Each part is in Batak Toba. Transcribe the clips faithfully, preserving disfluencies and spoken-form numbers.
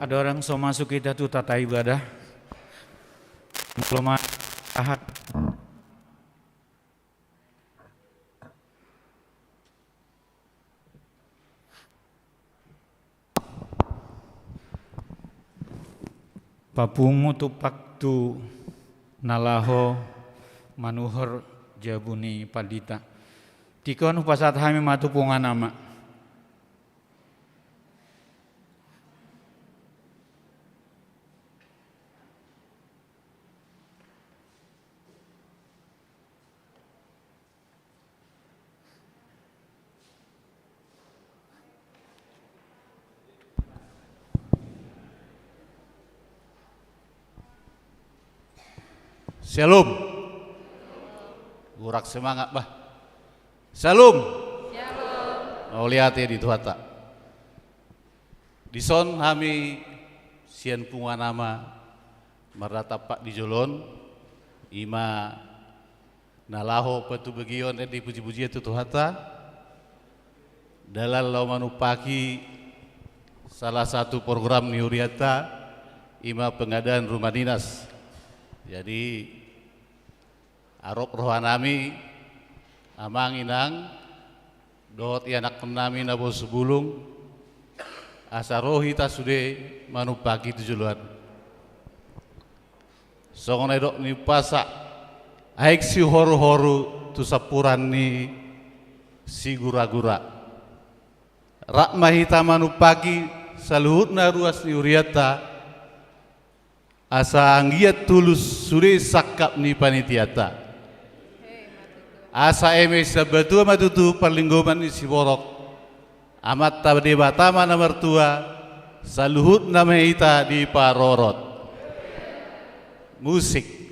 Adong so masuk hita tu tata ibadah. Molo ma-, aha. Papungu tumpak tu na laho manuhor jabu ni pandita. Tingki on hupasahat hami ma tu punguan ama. Syalom. Gurang semangat bah. Syalom. Syalom. Mauliate di Tuhanta. Dison hami sian punguan ama marnatampak di jolo on, i ma na laho patubagion di puji-pujian tu Tuhanta, dalan laho manumpaki salah satu program ni hurianta, i ma pengadaan rumah dinas. Jadi, arop rohanami, amang inang, dohot ianakkonnami na bosu bulung, asa ro hita sude manumpaki tu joloan. Songon na nidok ni umpasa, aek sihoru-horu tu sampuran ni sigura-gura. Rap ma hita manumpaki saluhutna ruas ni hurianta, asa anggiat tulus sude sangkap ni panitianta. Asa eme sitambatua ma tutu parlinggoman ni siborok, Amanta Debata ma na martua, saluhutna ma hita diparorot. Musik.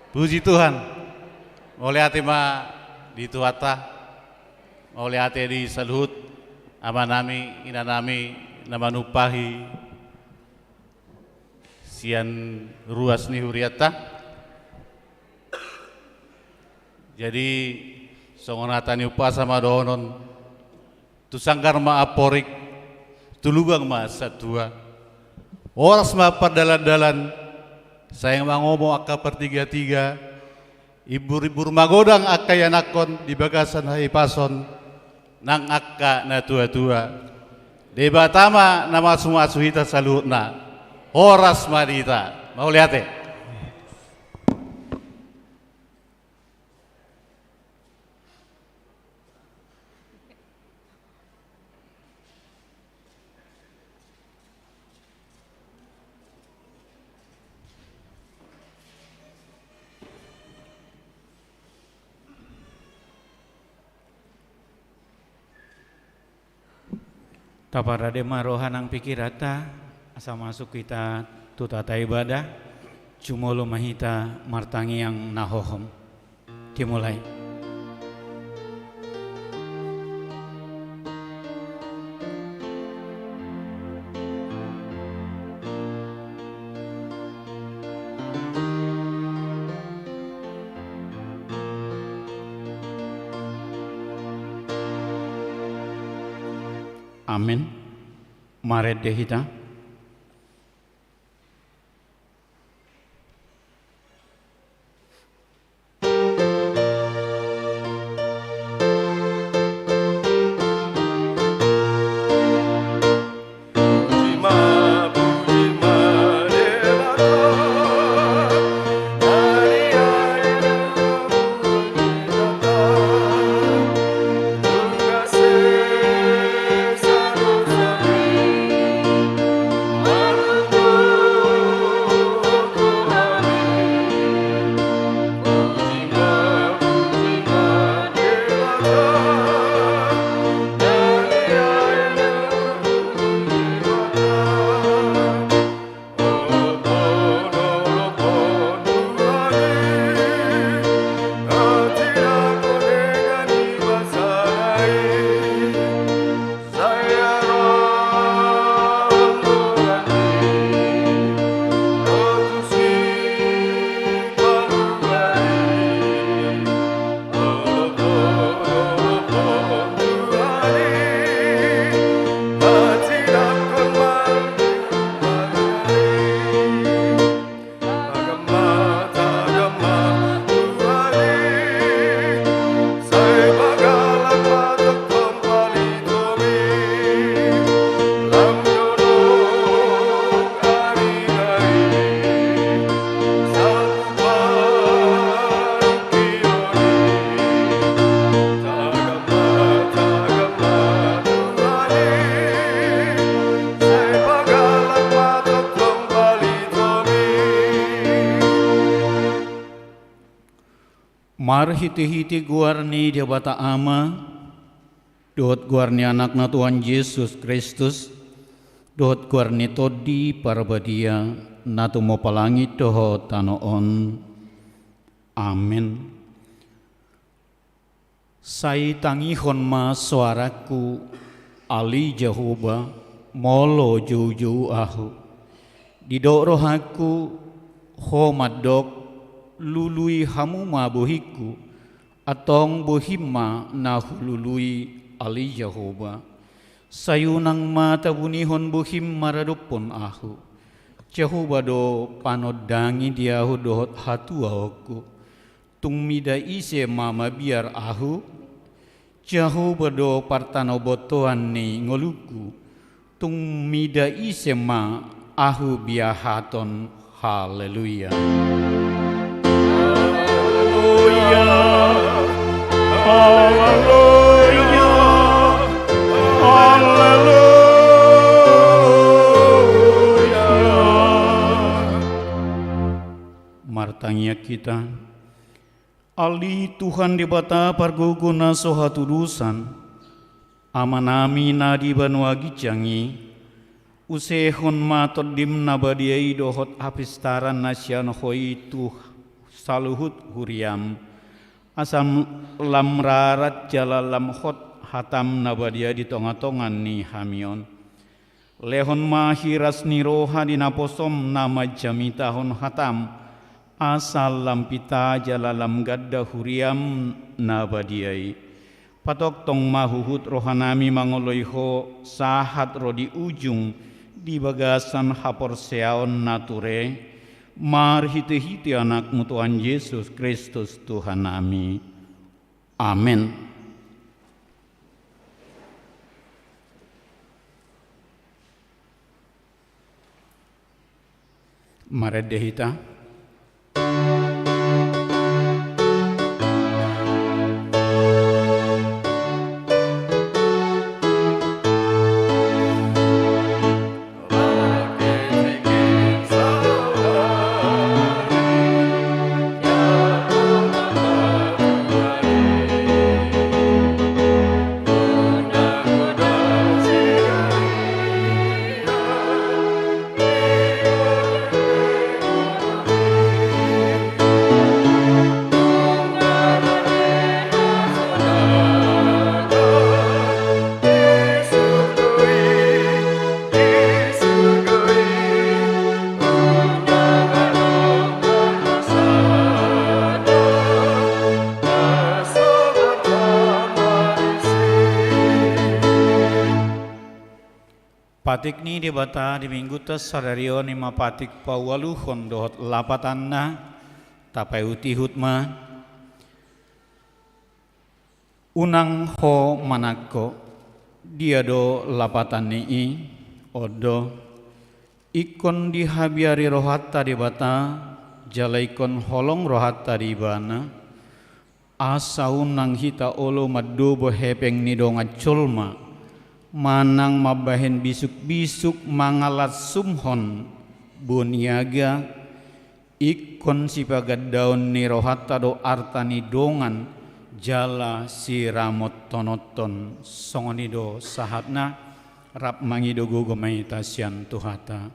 Puji Tuhan. Mauliate ma di Tuhanta. Mauliate di saluhut amanami, inanami, na manumpahi sian ruas ni hurianta. Jadi, songon hata ni umpasa ma dohonon, tu sanggar ma amporik, tu lubang ma satua. Horas ma pardalandalan, sai mangomo angka partigatiga, imburimbur magodang angka ianakhon di bagasan hahipason, nang angka natuatua. Debata ma na masumasu hita saluhutna. Horas ma di hita. Mauliate. Taparade ma roha nang pikiranta, asa masuk hita tu tata ibadah, jumolo ma hita martangiang na hohom. Dimulai. Amen. Marende hita. Marhitehite goar ni Debata Ama, dohot goar ni Anakna Tuhan Jesus Kristus, dohot goar ni Tondi Parbadia, na tumompa langit dohot tano on. Amen. Sai tangihon ma soarangku, ale Jahowa, molo joujou ahu. Didok rohangku, Ho mandok, lului hamu ma bohingku, antong bohim ma na hulului, ale Jahowa. Sai unang ma tabunihon bohim maradophon ahu. Jahowa do panondangi di ahu dohot hatuaonku. Tung mida ise ma mabiar ahu? Jahowa do partanobontoan ni ngolungku. Tung mida ise ma ahu biahaton? Haleluya. Haleluya. Haleluya. Haleluya. Martangiang hita. Ale Tuhan Debata pargogo na so hatudosan, Amanami na di banua ginjang i, usehon ma Tondim na badia i dohot hapistaran na sian Ho i tu saluhut huriam, asa lam rarat jala lam hot hatam na badia di tonga-tonga ni hami on. Lehon ma hiras ni roha di naposom na manjamitahon hatam, asa lam pita jala lam ganda huriam na badia i. Patongtong ma huhut rohanami mangoloi Ho sahat ro di ujung di bagasan haporseaon na ture, marhite-hite Anakmu Tuhan Jesus Kristus Tuhanami. Amen. Marende hita. Patik ni Debata di Minggunta sadari on i ma patik paualuhon dohot lapatanna. Tapaihut-ihut ma. Unang ho manangko. Dia do lapatan ni i? On do: Ingkon dihabiari rohanta Debata, jala ingkon holong rohanta di Ibana, asa unang hita olo mandobo hepeng ni dongan jolma, manang mambahen bisuk-bisuk mangalansumhon boniaga. Ingkon sipagandaon ni rohanta do arta ni dongan jala siramothononhon. Songon i do sahatna. Rap mangido gogo ma hita sian Tuhanta.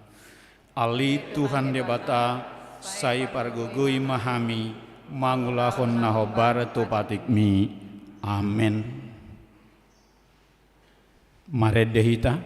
Ale Tuhan Debata, sai pargogoi ma hami mangulahon na hombar tu patikmi. Amen. Marende hita.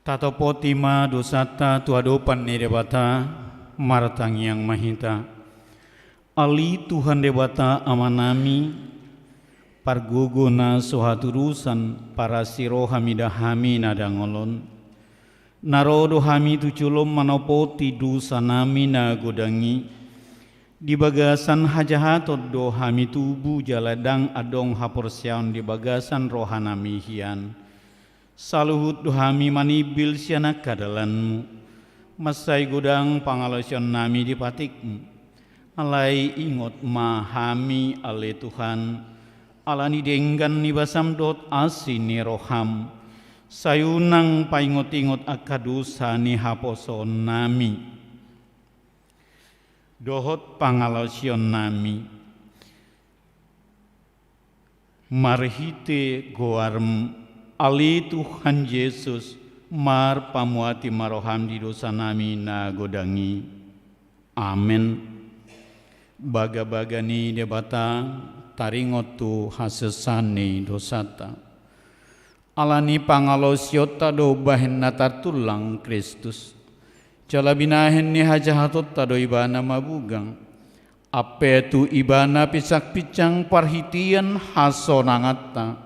Tatopoti ma dosanta tu adopan ni Debata. Martangiang ma hita. Ale Tuhan Debata Amanami, pargogo na so hatudosan, parasi roha mida hami na dangol on. Na ro do hami tu jolom manopoti dosanami na godang i, Di bagasan hajahaton do hami tubu jala ndang adong haporseaon di bagasan rohanami hian. Saluhut do hami manimbil sian angka dalanmu. Mansai godang pangalaosionnami di patikmu. Alai ingot ma hami ale Tuhan, ala ni denggan ni basam dohot asi ni roham. Sai unang paingot-ingot angka dosa ni haposoonnami dohot pangalaosionnami. Marhite goarmu ale Tuhan Jesus, marpamuati ma roham di dosanami na godang i. Amen. Bagabaga ni Debata taringot tu hasesaan ni dosanta. Ala ni pangalaosionta do bahen na tartullang Kristus. Jala binahen ni hajahatonta do ibana mabugang. Ampe tu ibana pinsangpinsang parhitean hasonanganta.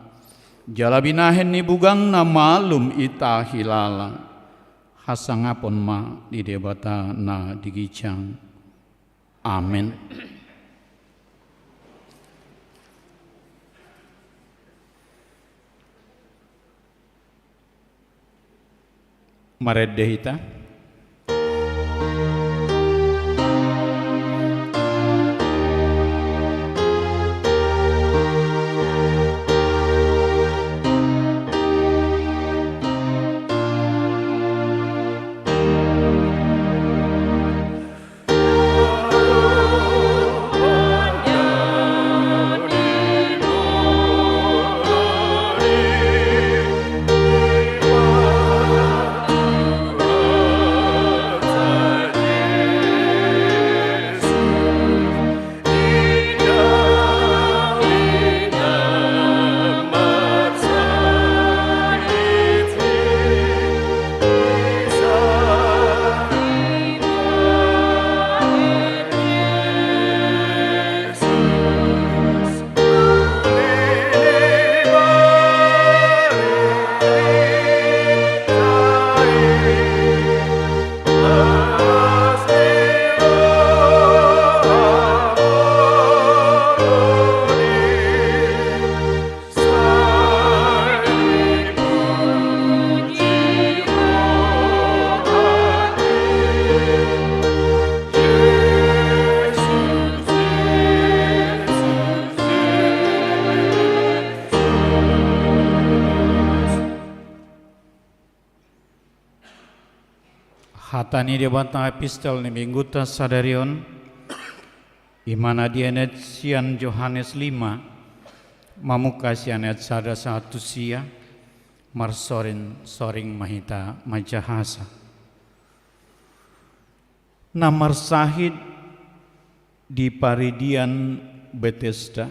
Jala binahen ni bugangna malum hita hilala. Hasangapon ma di Debata na di ginjang. Amen. Marende hita. Hata ni Debata, epistol ni Mingguta sadari on, ima na dienet sian Johannes lima, mamungka sian ayat sada sahat tu sia, marsoring-soring ma hita manjahasa. Na marsahit di paridian Betesda.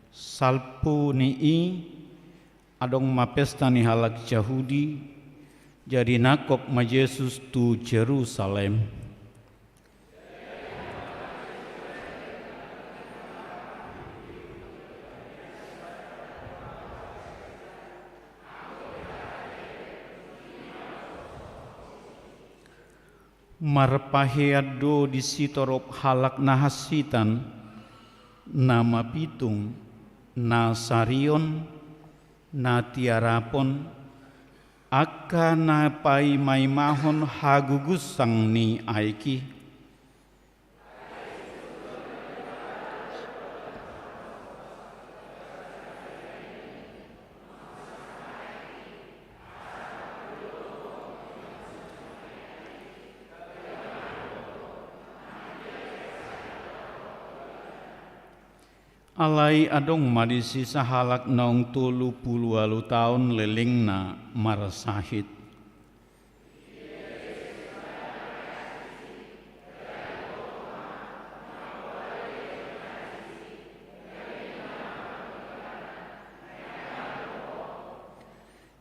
Salpu ni i adong ma pesta ni halak Jahudi, jadi nangkok ma Jesus tu Jerusalem. Marpahean do disi torop halak na hansitan, na mapitung, na sarion, na tiarapon, angka na paimaimahon hagugusang ni aek i. Alai adong ma disi sahalak naung tolu pulu ualu taon lelengna marsahit.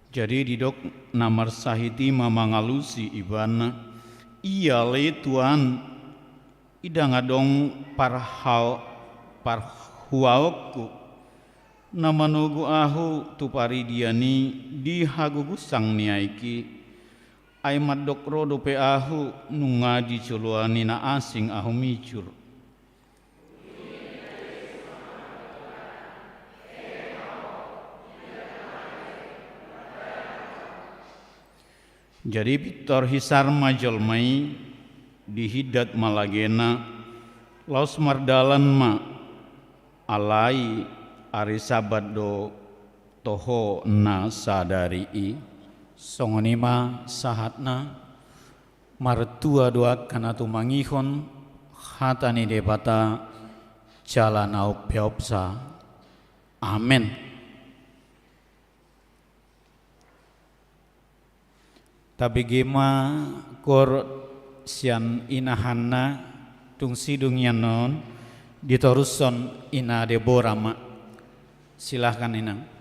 Jadi didok na marsahit i ma mangalusi ibana, ia ale Tuan, i ndang adong parhao-, parhuaonku, na manogu ahu tu paridian i di hagugusang ni aek i, ai mandok ro dope ahu nunga di joloan ni na asing ahu mijur. Jadi pintor hisar ma jolma i, dihindat ma lagena, laos mardalan ma, alai ari Sabat do toho na sadari i. Songon i ma sahatna. Martua do angka na tumangihon hata ni Debata jala na umpeopsa. Amen. Tabege ma korot sian ina Hanna. Tung sidung i annon, ditorushon ina Debora ma. Silahkan, Inang.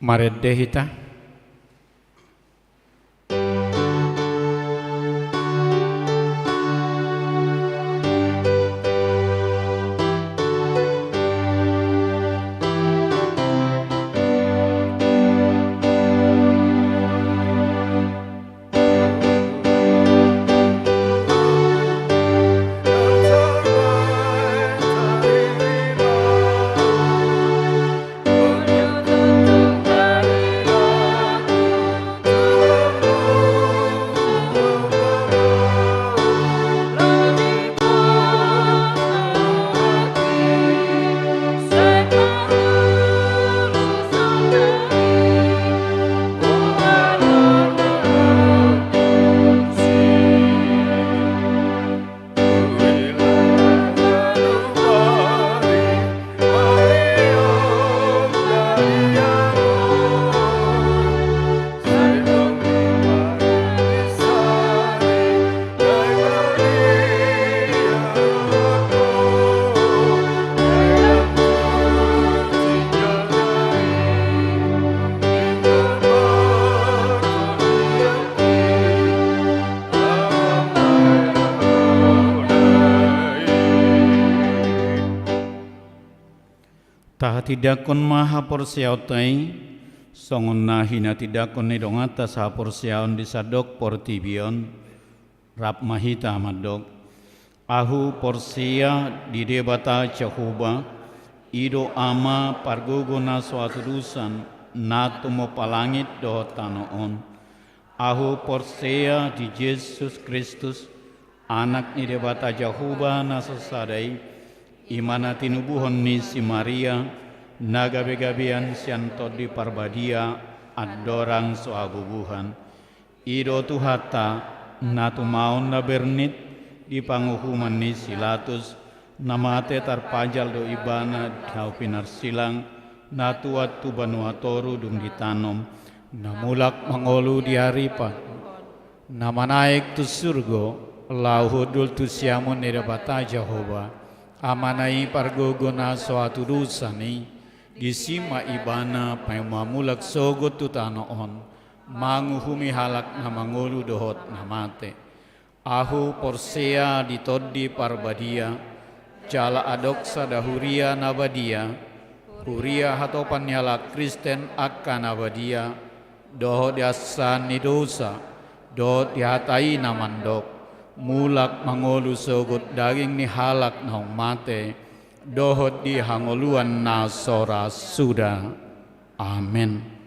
Marende hita. Tahatindangkon ma haporseaonta i, songon na hinatindangkon ni donganta sahaporseaon di sandok portibi on. Rap ma hita mandok. Ahu porsea di Debata Jahowa, i do Ama pargogo na so hatudosan, na tumompa langit dohot tano on. Ahu porsea di Jesus Kristus, Anak ni Debata Jahowa na so sada i, i ma na tinubuhon ni si Maria, na gabegabean sian Tondi Parbadia, andorang so habubuhan. I do Tuhanta, na tumaon na bernit di panguhuman ni si Latus, na mate tarpajal do Ibana di hau pinarsilang, na tuat tu banua toru dung ditanom, na mulak mangolu di ari pa, na manaek tu surgo, laho hundul tu siamun ni Debata Jahowa, Amana i pargogo na so hatudosan i, disi ma Ibana paima mulak sogot tu tano on, manguhumi halak na mangolu dohot na mate. Ahu porsea di Tondi Parbadia, jala adong sada huria na badia, huria hatopan ni halak Kristen angka na badia, dohot di ansahan ni dosa, dohot di hata i na mandok, mulak mangolu sogot daging ni halak naung mate, dohot di hangoluan na so ra suda. Amen.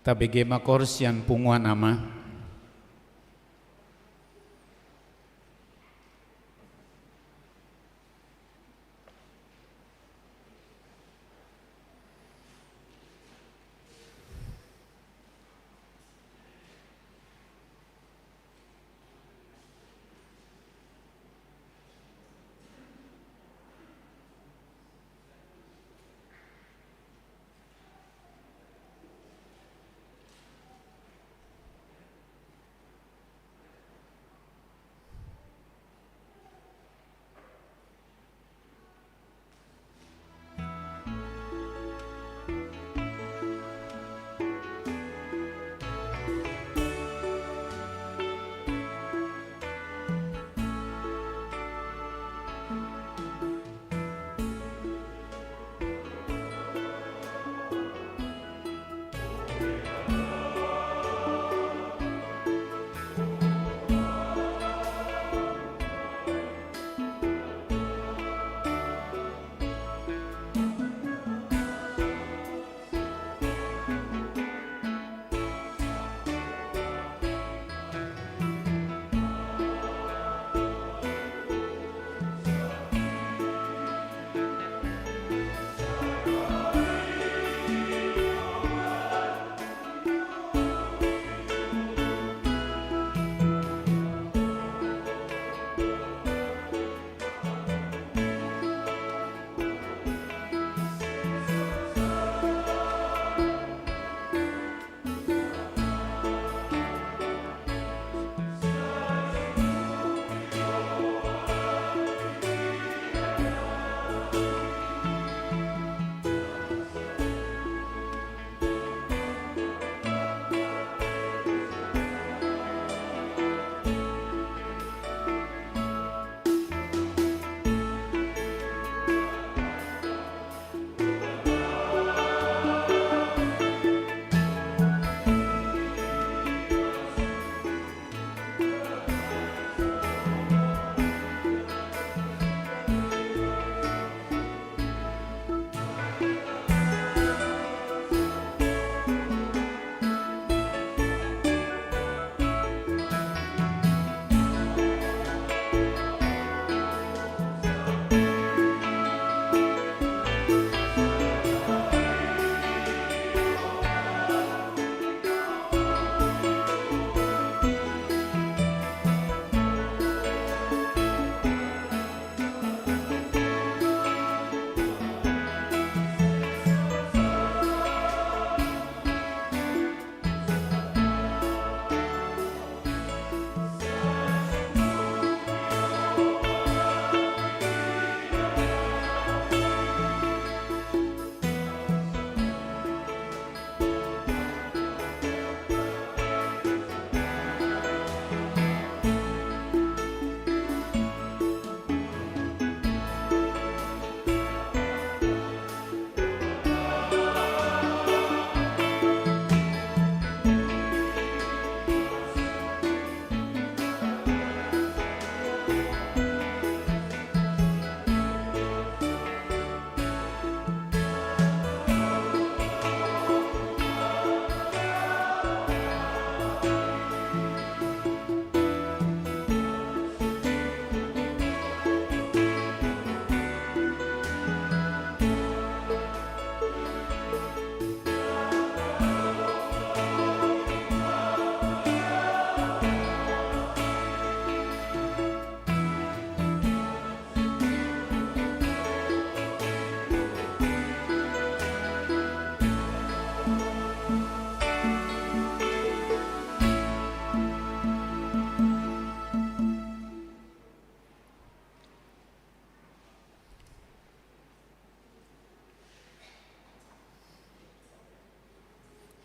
Tabege ma korsi sian punguan, Ama.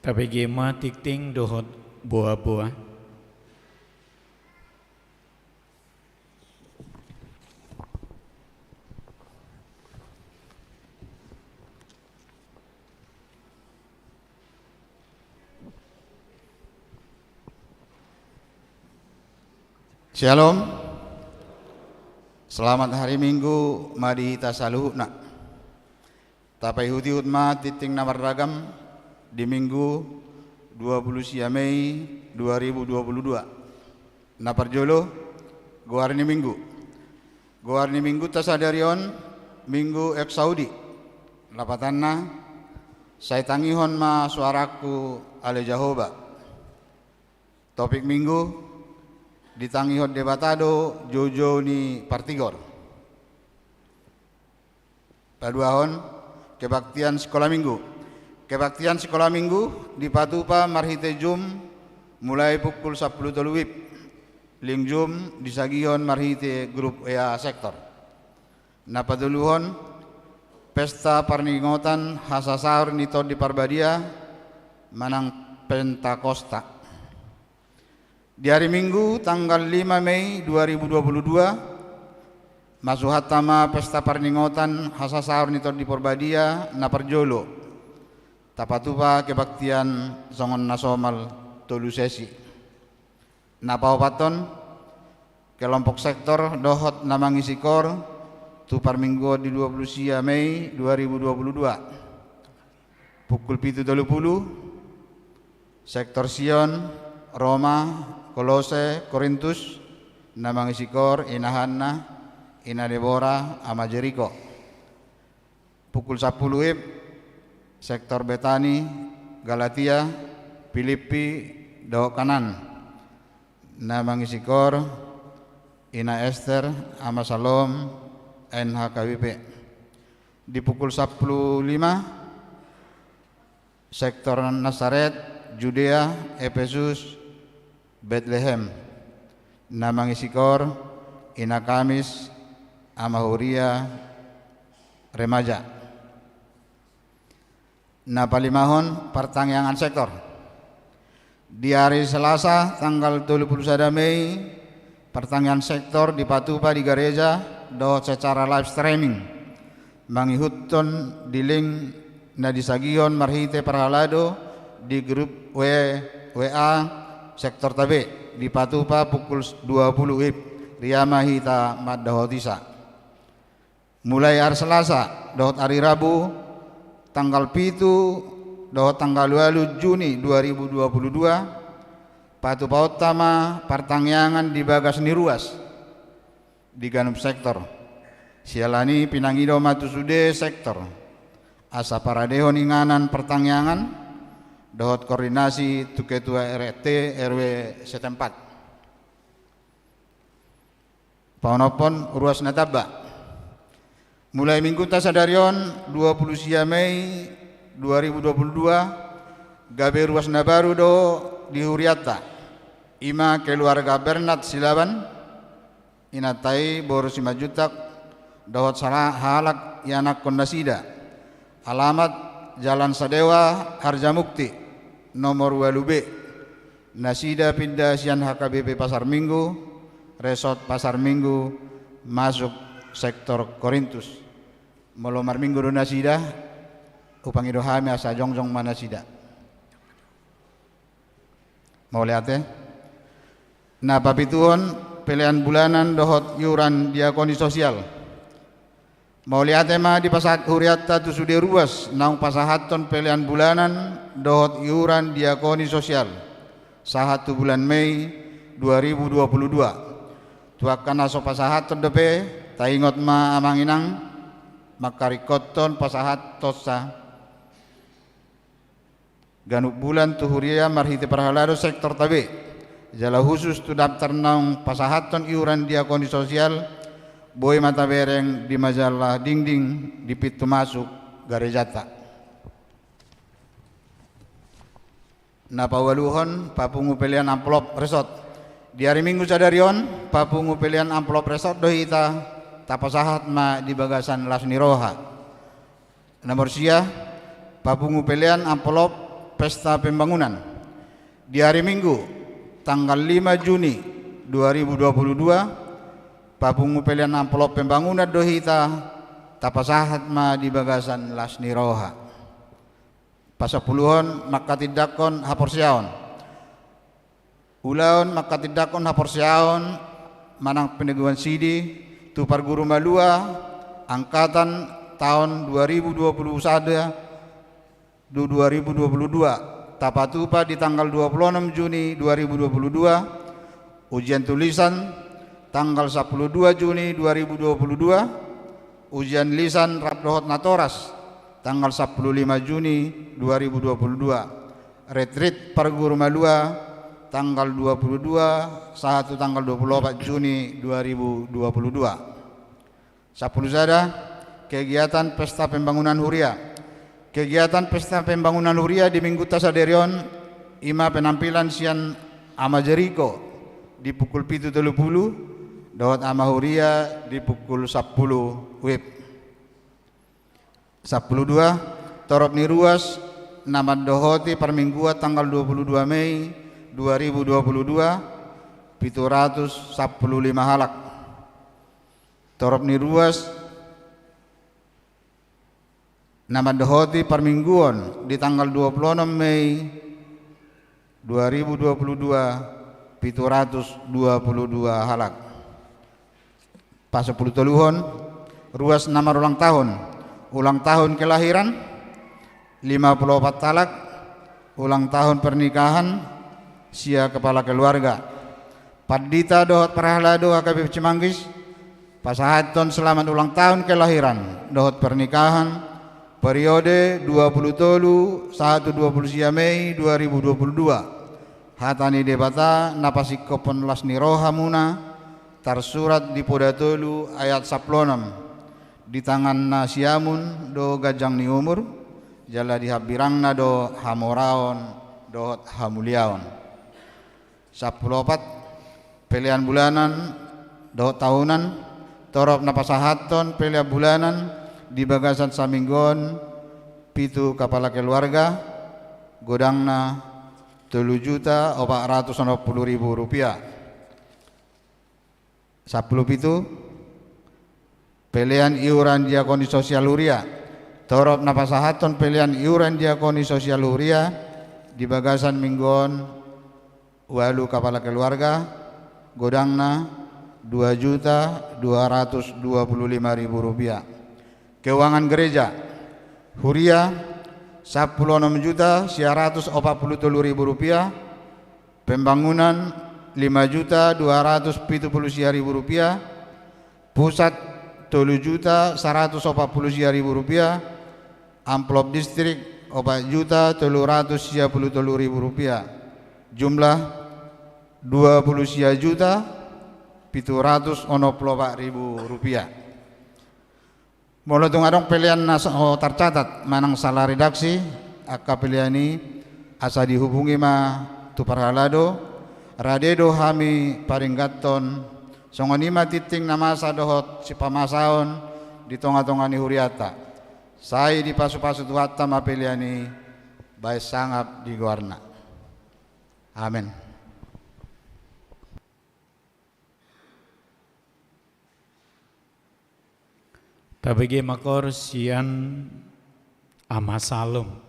Tabege ma tingting dohot boa-boa. Syalom. Selamat hari Minggu ma di hita saluhutna. Tapaihut-ihut ma tingting na marragam di Minggu dua puluh sia Mei dua ribu dua puluh dua. Na parjolo, goar ni Minggu. Goar ni Minggunta sadari on, Minggu Exaudi. Lapatanna, sai tangihon ma soarangku ale Jahowa. Topik Minggu, ditangihon Debata do joujou ni partigor. Paduahon, kebaktian sikola Minggu. Kebaktian sikola Minggu dipatupa marhite Zoom mulai pukul sampulu tolu wib. Link Zoom disagihon marhite grup W A sektor. Na patoluhon, pesta parningotan hasasaor ni Tondi Parbadia manang Pentakosta. Di ari Minggu tanggal lima Mei dua ribu dua puluh dua, masuhanta ma pesta parningotan hasasaor ni Tondi Parbadia na parjolo. Tapatupa kebaktian songon na somal tolu sesi. Na paopathon, kelompok sektor dohot na mangisi koor tu parmingguon di dua puluh sia Mei dua ribu dua puluh dua. Pukul pitu tolu pulu, sektor Sion, Roma, Kolose, Korintus, na mangisi koor, Ina Hanna, Ina Debora, Ama Jeriko. Pukul sampulu wib, sektor Betani, Galatia, Pilippi, dohot Kanaan. Na mangisi koor, Ina Ester, Ama Salom, N H K B P. Di pukul sampulu lima, sektor Nasaret, Judea, Epesus, Betlehem. Na mangisi koor, Ina Kamis, Ama Huria, Remaja. Na palimahon, partangiangan sektor. Di ari Selasa tanggal tolu pulu sada Mei, partangiangan sektor dipatupa di gareja dohot secara live streaming. Mangihuthon di link na disagihon marhite parhalado di grup W-, W A sektor tabe, dipatupa pukul dua pulu wib, ria ma hita mandaothon. Mulai ari Selasa dohot ari Rabu, tanggal pitu dohot tanggal ualu Juni dua ribu dua puluh dua, patupaonta ma partangiangan di bagas ni ruas di ganup sektor. Siala ni i pinangido ma tu sude sektor asa paradehon inganan partangiangan dohot koordinasi tu ketua R T R W setempat. Paonomhon ruas na tamba. Mulai Minggunta sadari on, dua pulu sia Mei dua ribu dua puluh dua, gabe ruas na baru do di hurianta. I ma keluarga Bernat Silaban, inanta i boru Simanjuntak, dohot sala-, halak ianakhon nasida. Alamat Jalan Sadewa, Harjamukti, nomor ualu B. Nasida pinda sian H K B P Pasar Minggu, Resort Pasar Minggu, masuk sektor Korintus. Molo marminggu do nasida, hupangido hami asa jongjong ma nasida. Mauliate. Na papituhon, pelean bulanan dohot iuran diakoni sosial. Mauliate ma dipasahat hurianta tu sude ruas naung pasahathon pelean bulanan dohot iuran diakoni sosial sahat tu bulan Mei dua ribu dua puluh dua. Tu angka na so pasahathon dope, taingot ma amang inang, mangkaringkothon pasahathonsa ganup bulan tu huria marhite parhalado sektor tabe. Jala husus tu daftar naung pasahathon iuran diakoni sosial, boi ma tabereng di majalah dingding di pintu masuk garejanta. Na paualuhon, papungu pelean amplop resort. Di ari Minggu sadari on, papungu pelean amplop resort do hita, tapasahat ma di bagasan las ni roha. Nomor sia, papungu pelean amplop Pesta Pembangunan. Di hari Minggu, tanggal lima Juni dua ribu dua puluh dua, papungu pelean amplop pembangunan do hita tapasahat ma di bagasan las ni roha. Pasampuluhon, manghatindanghon haporseaon. Ulaon manghatindanghon haporseaon manang peneguhan sidi tu parguru malua angkatan taon dua ribu dua puluh sada tu dua ribu dua puluh dua, tapatupa di tanggal dua puluh enam Juni dua ribu dua puluh dua, ujian tulisan tanggal sampulu dua Juni dua ribu dua puluh dua, ujian lisan rap dohot natoras tanggal sampulu lima Juni dua ribu dua puluh dua, retrit parguru malua tanggal dua puluh dua sahat tu tanggal dua puluh opat Juni dua ribu dua puluh dua. Sampulu sada, kegiatan Pesta Pembangunan Huria. Kegiatan Pesta Pembangunan Huria di minggunta sadari on, i ma penampilan sian Ama Jeriko di pukul pitu tolu pulu, dohot Ama Huria di pukul sampulu wib. Sampulu dua, torop ni ruas na mandohoti parmingguan tanggal dua puluh dua Mei dua ribu dua puluh dua, pitu ratus sampulu lima halak. Torop ni ruas na mandohoti parmingguan di tanggal dua puluh enam Mei dua ribu dua puluh dua, pitu ratus dua puluh dua halak. Pasampulu toluhon, ruas na marulang tahun, ulang tahun kelahiran, lima puluh opat halak, ulang tahun pernikahan, sia kepala keluarga. Pandita dohot parhalado H K B P Cimanggis, pasahathon selamat ulang tahun kelahiran dohot pernikahan, periode dua puluh tolu sahat tu dua puluh sia Mei dua ribu dua puluh dua. Hata ni Debata na pasingkophon las ni rohamuna, tarsurat di Poda tolu ayat sampulu onom. Di tangan na siamun do ganjang ni umur, jala di hambirangna do hamoraon dohot hamuliaon. Sampulu opat, pelean bulanan dohot tahunan, torop na pasahathon pelean bulanan di bagasan saminggu on, pitu kapala keluarga, godangna tolu juta opat ratus onom pulu ribu rupiah. Sampulu pitu, pelean iuran diakoni sosial huria. Torop na pasahathon pelean iuran diakoni sosial huria di bagasan minggu on, ualu kapala keluarga, godangna dua juta dua ratus dua puluh lima ribu rupiah. Keuangan gereja, huria, sampulu onom juta sia ratus opat pulu tolu ribu rupiah, pembangunan, lima juta dua ratus pitu pulu sia ribu rupiah, pusat, tolu juta saratus opat pulu sia ribu rupiah, amplop distrik, opat juta tolu ratus sia pulu tolu ribu rupiah, jumlah, dua pulu sia juta pitu ratus onom pulu opat ribu rupiah. Molo tung adong pelean na so tarcatat manang sala redaksi, angka pelean i asa dihubungi ma tu parhalado, rade do hami paringgathon, songon i ma tingting na masa dohot sipamasaon di tonga-tonga ni huriata. Sai dipasupasu Tuhanta ma pelean i bahen sangap di goarna. Amen. Tabege ma koor sian Ama Salom.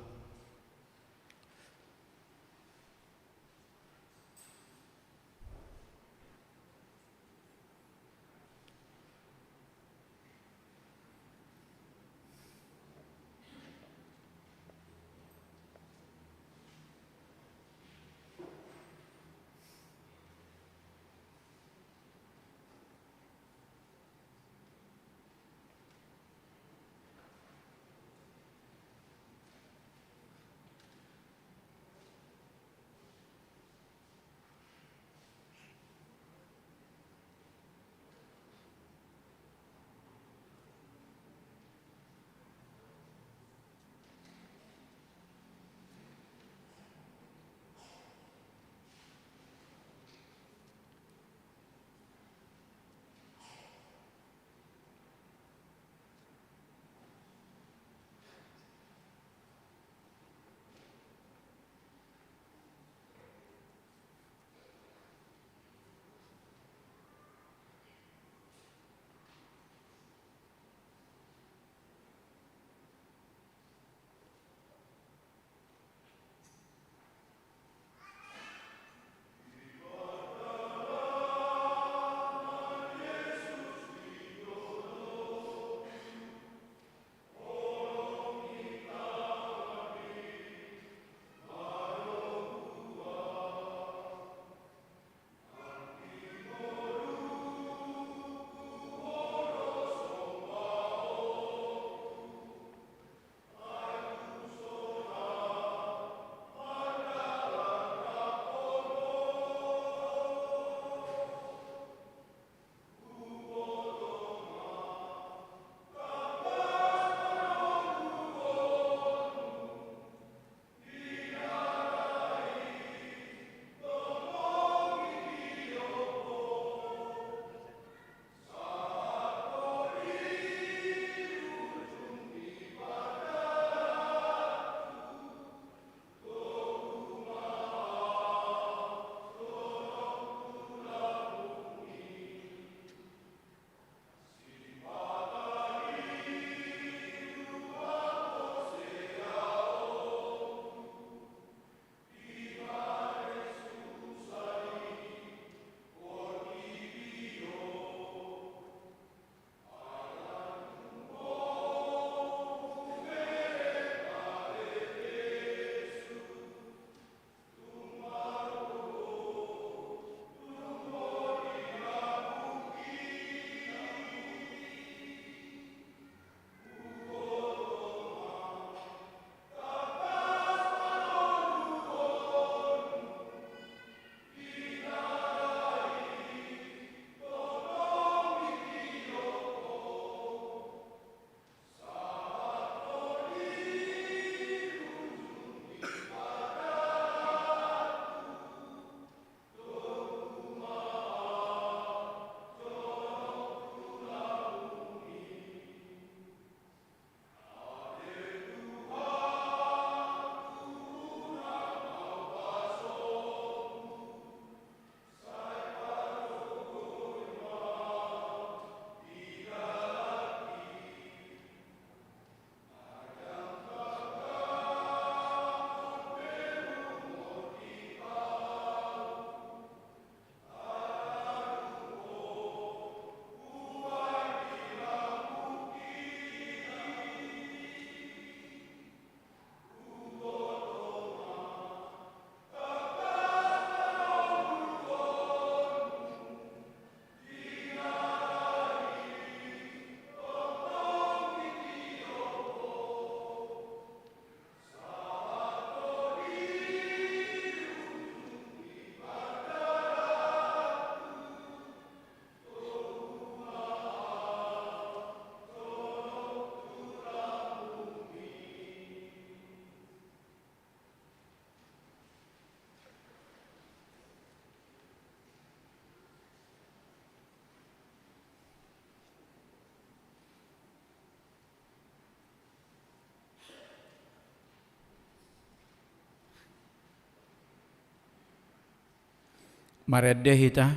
Marende hita,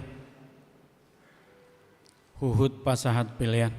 huhut pasahat pelean.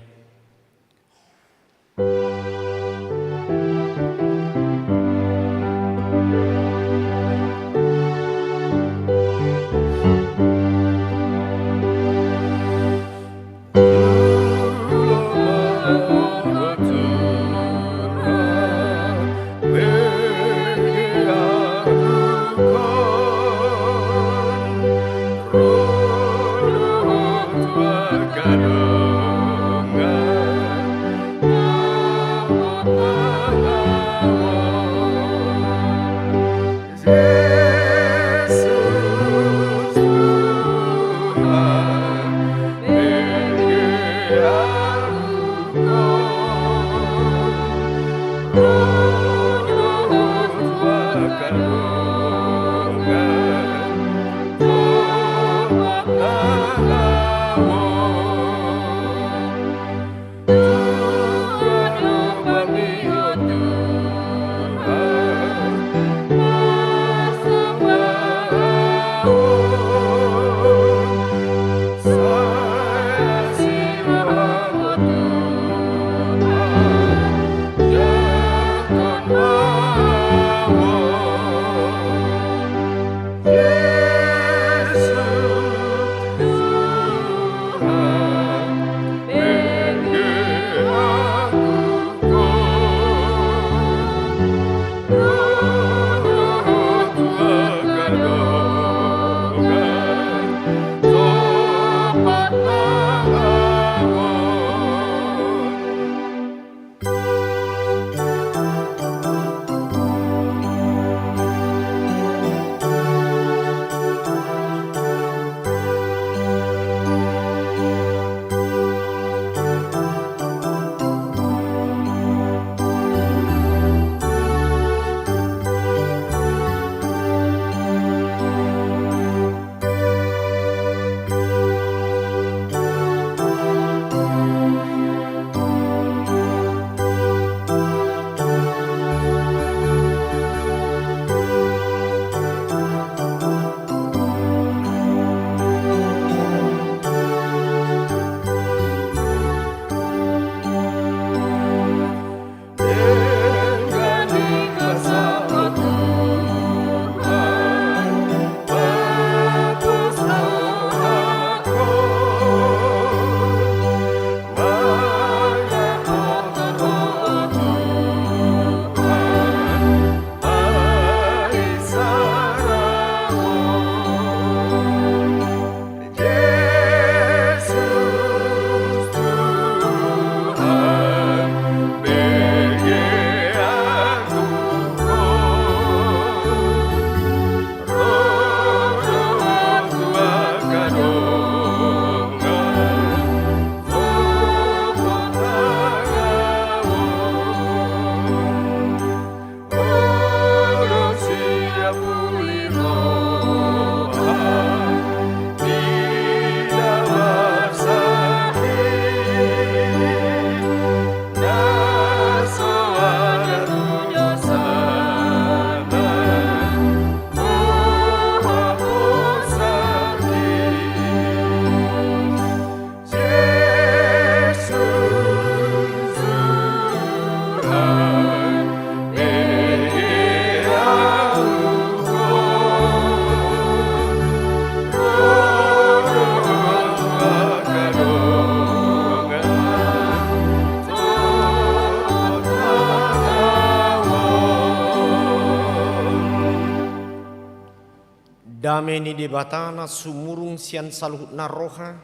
Dame ni Debata na sumurung sian saluhutna roha,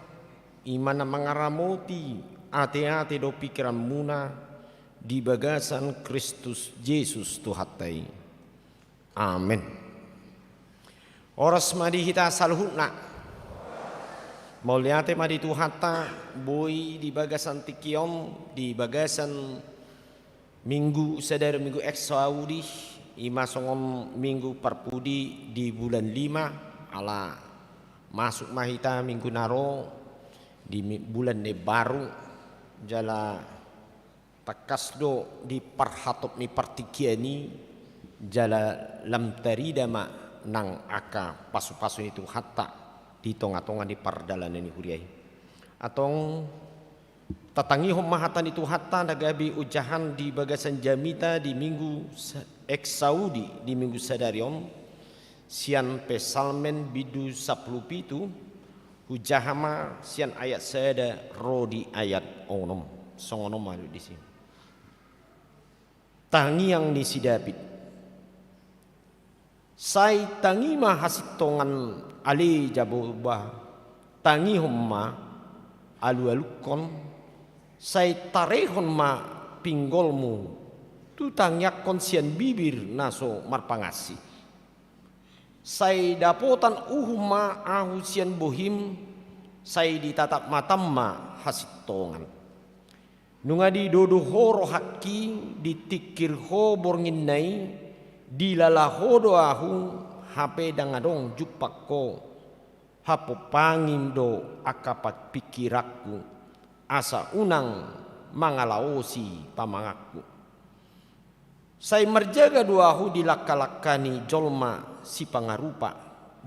i ma na mangaramoti ateate dohot pingkiranmuna di bagasan Kristus Jesus Tuhanta i. Amen. Horas ma di hita saluhutna. Mauliate ma di Tuhanta, boi di bagasan tingki on, di bagasan Minggu sadari, Minggu Exaudi, i ma songon minggu parpudi di bulan lima, ala masuk ma hita minggu na ro di mi-, bulan na baru, jala tangkas do di parhatop ni partingkian i, jala lam tarida ma nang angka pasupasu ni Tuhanta. di tonga-tonga ni pardalanan ni huria i. Antong tatangihon ma hata ni Tuhanta na gabe ojahan di bagasan jamita di Minggu sa-, Exaudi di Minggu sadari on, sian Psalmen bindu sampulu pitu, hujaha ma sian ayat sada ro di ayat onom. Songon on ma disi. Tangiang ni si David. Sai tangi ma hasintongan, ale Jahowa, tangihon ma alualuhon, sai tarehon ma pinggolmu tu tangiangkon sian bibir na so marpangansi. Sai dapotan uhum ma ahu sian bohim, sai ditatap matam ma hasintongan. Nunga didodo ho rohangki, ditingkir ho bornginna i, dilala ho do ahu, hape ndang adong jumpang ho, hapompangim do angka pingkiranku, asa unang mangalaosi pamanganku. Sai marjaga do ahu di langka-langka ni jolma sipangarupa,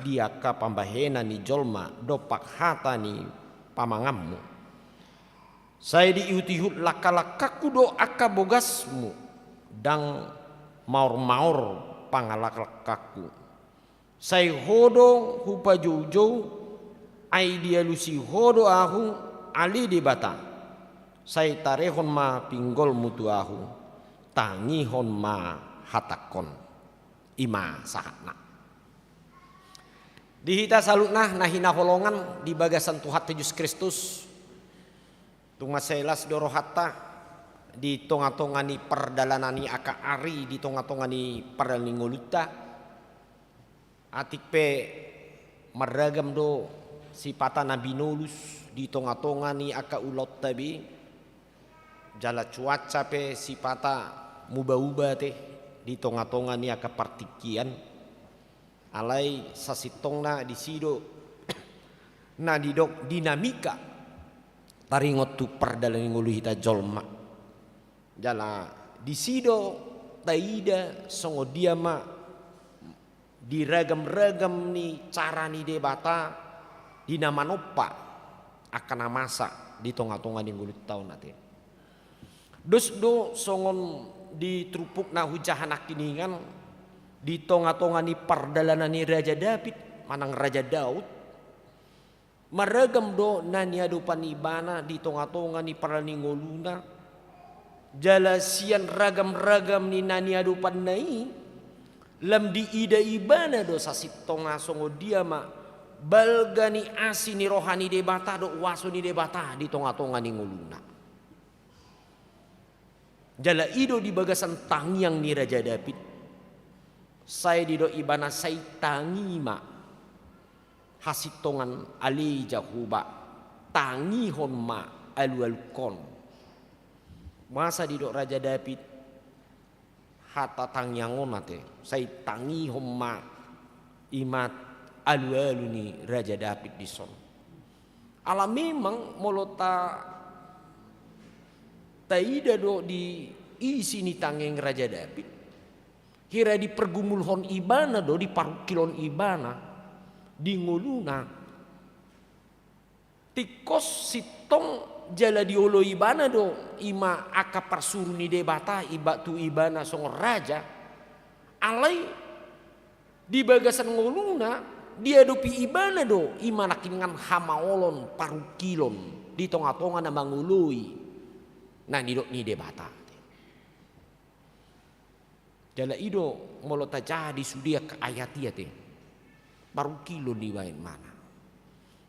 di angka pambahenan ni jolma dompak hata ni pamanganmu. Sai diihut-ihut langka-langkangku do angka bogasmu, ndang maor-maor pangalangkangku. Sai ho do hupajoujou, ai dialusi ho do ahu, ale Debata. Sai tarehon ma pinggolmu tu ahu, tangihon ma hatangkon. I ma sahatna. Di hita saluhutna na hinaholongan di bagasan Tuhanta Jesus Kristus, tung mansai las do rohanta di tonga-tonga ni pardalanan ni angka ari, di tonga-tonga ni pardalanan ni ngolunta. Atik pe marragam do sipata na binolus di tonga-tonga ni angka ulaonta be, jala cuaca pe sipata muba-uba ate di tonga-tonga ni angka partingkian. Alai sasintongna disi do na didok dinamika taringot tu pardalanan ni ngolu hita jolma. Jala disi do taida songon dia ma di ragam-ragam ni cara ni Debata di na manompa angka na masa di tonga-tonga ni ngolunta on ate. Dos do songon di turpuk na hujaha nangkiningan di tonga-tonga ni pardalanan ni Raja David manang Raja Daud. Marragam do na niadopan ibana di tonga-tonga ni pardalanan ni ngoluna. Jala sian ragam-ragam ni na niadopanna i, lam diida ibana do sasintongna songon dia ma balga ni asi ni roha ni Debata dohot huaso ni Debata di tonga-tonga ni ngoluna. Jala i do di bagasan tangiang ni Raja David. Sai didok ibana sai tangi ma hasintongan ale Jahowa, tangihon ma alualuhon. Masa didok Raja David hata tangiang on ate, sai tangihon ma i ma alualu ni Raja David dison. Ala memang molo ta, taida do di isi ni tangiang Raja David, hira dipergumulhon ibana do, diparungkilhon ibana di ngoluna. Tingkos sintong jala dioloi ibana do i ma angka parsuru ni Debata iba tu ibana songon raja. Alai di bagasan ngoluna diadopi ibana do i ma nangkiningan hamaolon parungkilon di tonga-tonga na mangoloi na nidok ni Debata. Jala i do molo tajaha di sude angka ayat i ate, parungkilon dibaen ibana.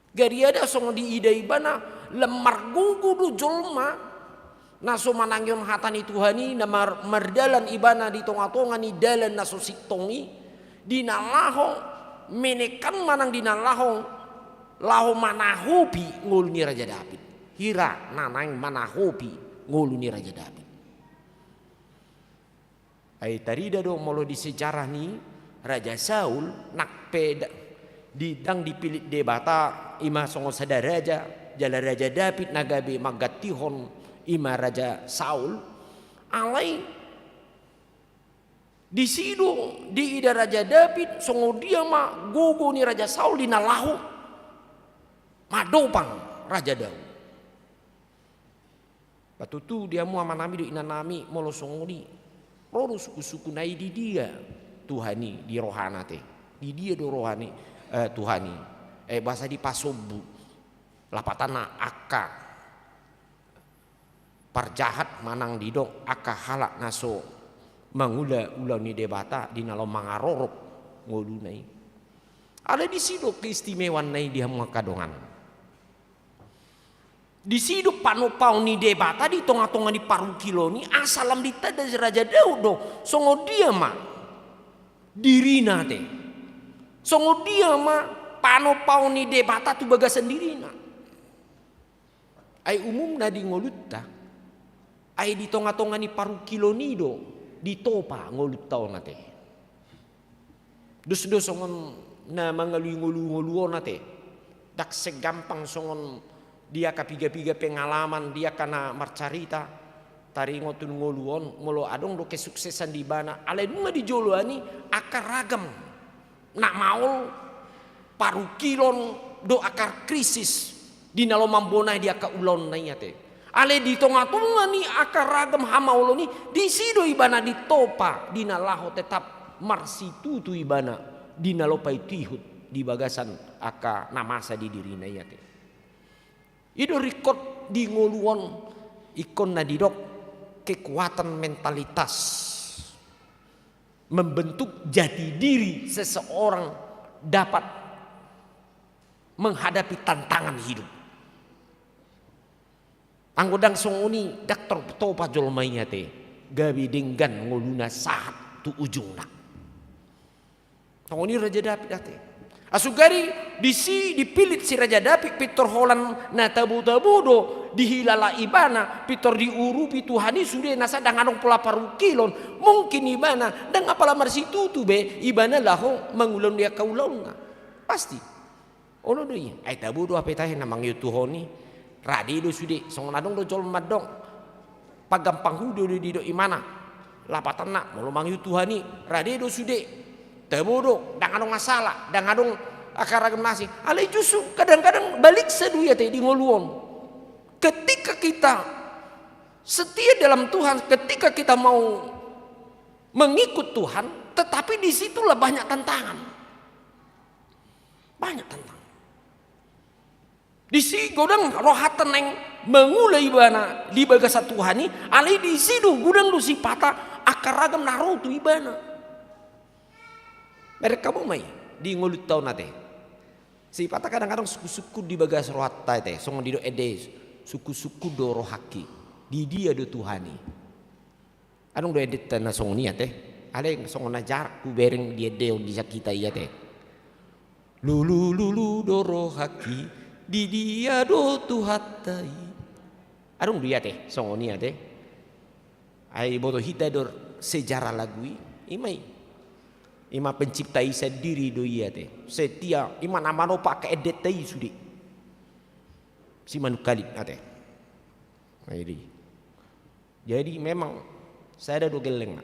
Gariada songon diida ibana lam margogo do jolma na so manangihon hata ni Tuhan i, na mar-, mardalan ibana di tonga-tonga ni dalan na so sintong i, di na laho menekan manang di na laho, laho manahopi ngolu ni Raja David. Hira na naeng manahopi ngolu ni Raja David. Ai tarida do molo di sejarah ni Raja Saul, nang pe da-, di, ndang dipillit Debata i ma songon sada raja, jala Raja David na gabe manggantihon i ma Raja Saul. Alai disi do diida Raja David songon dia ma gogo ni Raja Saul di na laho Mandopang Raja Daud. Ba tutu di hamu amanami dohot inanami, molo songon i, ro do sungkun-sungkun nai, di dia Tuhan i di rohana te. Di dia do roha ni, eh, Tuhan i. Eh, boasa dipasombu. Lapatanna angka parjahat manang didok angka halak na so mangula ulaon ni Debata di na laho mangarorop ngoluna i. Alai disi do keistimewaanna i di hamu angka dongan. Disi do panopaon ni Debata di tonga-tonga ni parungkilon i, asa lam ditanda si Raja Daud do songon dia ma dirina te. Songon dia ma panopaon ni Debata tu bagasan dirina. Ai umumna di ngolunta, ai di tonga-tonga ni parungkilon i do ditopa ngolunta on ate. Dos do songon na mangalului ngolu-ngolu on ate. Ndang segampang songon di angka piga-piga pengalaman, di angka na marcarita, taringot tu ngolu on, molo adong do kesuksesan di ibana, alai nunga di joloan i angka ragam na maol, parungkilon dohot angka krisis di na laho mambonai di angka ulaonna i ate. Alai di tonga-tonga ni angka ragam hamaolon i, disi do ibana ditopa di na laho tetap marsitutu ibana di na laho paihut-ihut di bagasan angka na masa di dirina i ate. I do ringkot di ngolu on, ingkon na didok kekuatan mentalitas, membentuk jati diri seseorang dapat menghadapi tantangan hidup. Anggo ndang songon i, ndang tartopa jolma i ate, gabe denggan ngoluna sahat tu ujungna. Songon i Raja Daud ate. Asugari disi dipillit si Raja Daud, pintor holan na tabo-tabo do dihilala ibana, pintor diurupi Tuhan i sude, nasa ndang adong pola parungkilon, mungkin ibana ndang apala marsitutu be ibana laho mangulahon di angka ulaonna. Pasti. Olo do i, ai tabo do hape tahe na mangihut tu ho i, rade do sude, songon adong do jolma mandok. Pagampang hudo do didok ibana. Lapatanna, molo mangihut Tuhan i, rade do sude. Tabo do, ndang adong masalah, ndang adong angka ragam na asing. Alai justru kadang-kadang baliksa do i ate di ngolu on. Ketika kita setia dalam Tuhan, ketika kita mau mengikut Tuhan, tetapi di situlah banyak tantangan. Banyak tantangan. Disi godang rohanta naeng mangula ibana di bagasan Tuhan i, alai disi do godang do sipata angka ragam na ro tu ibana. Merek hamu ma i di ngolunta on ate. Sipata kadang-kadang sungkun-sungkun di bagas rohanta ate, songon didok ende, sungkun-sungkun do rohangki, di dia do Tuhan i. Adong do endenta na songon i ate. Alai songon na jarang hubereng di ende on di sian hita i ate. Lulu-lulu do rohangki, di dia do Tuhanta i. Adong do i ate, songon i ate. Ai boto hita do sejarah lagu i, i ma i. I ma pencipta i sandiri do i ate. Setia, i ma na manopa angka endenta i sude. Si manungkalit ate. Ai di. Jadi memang sada do gellengna.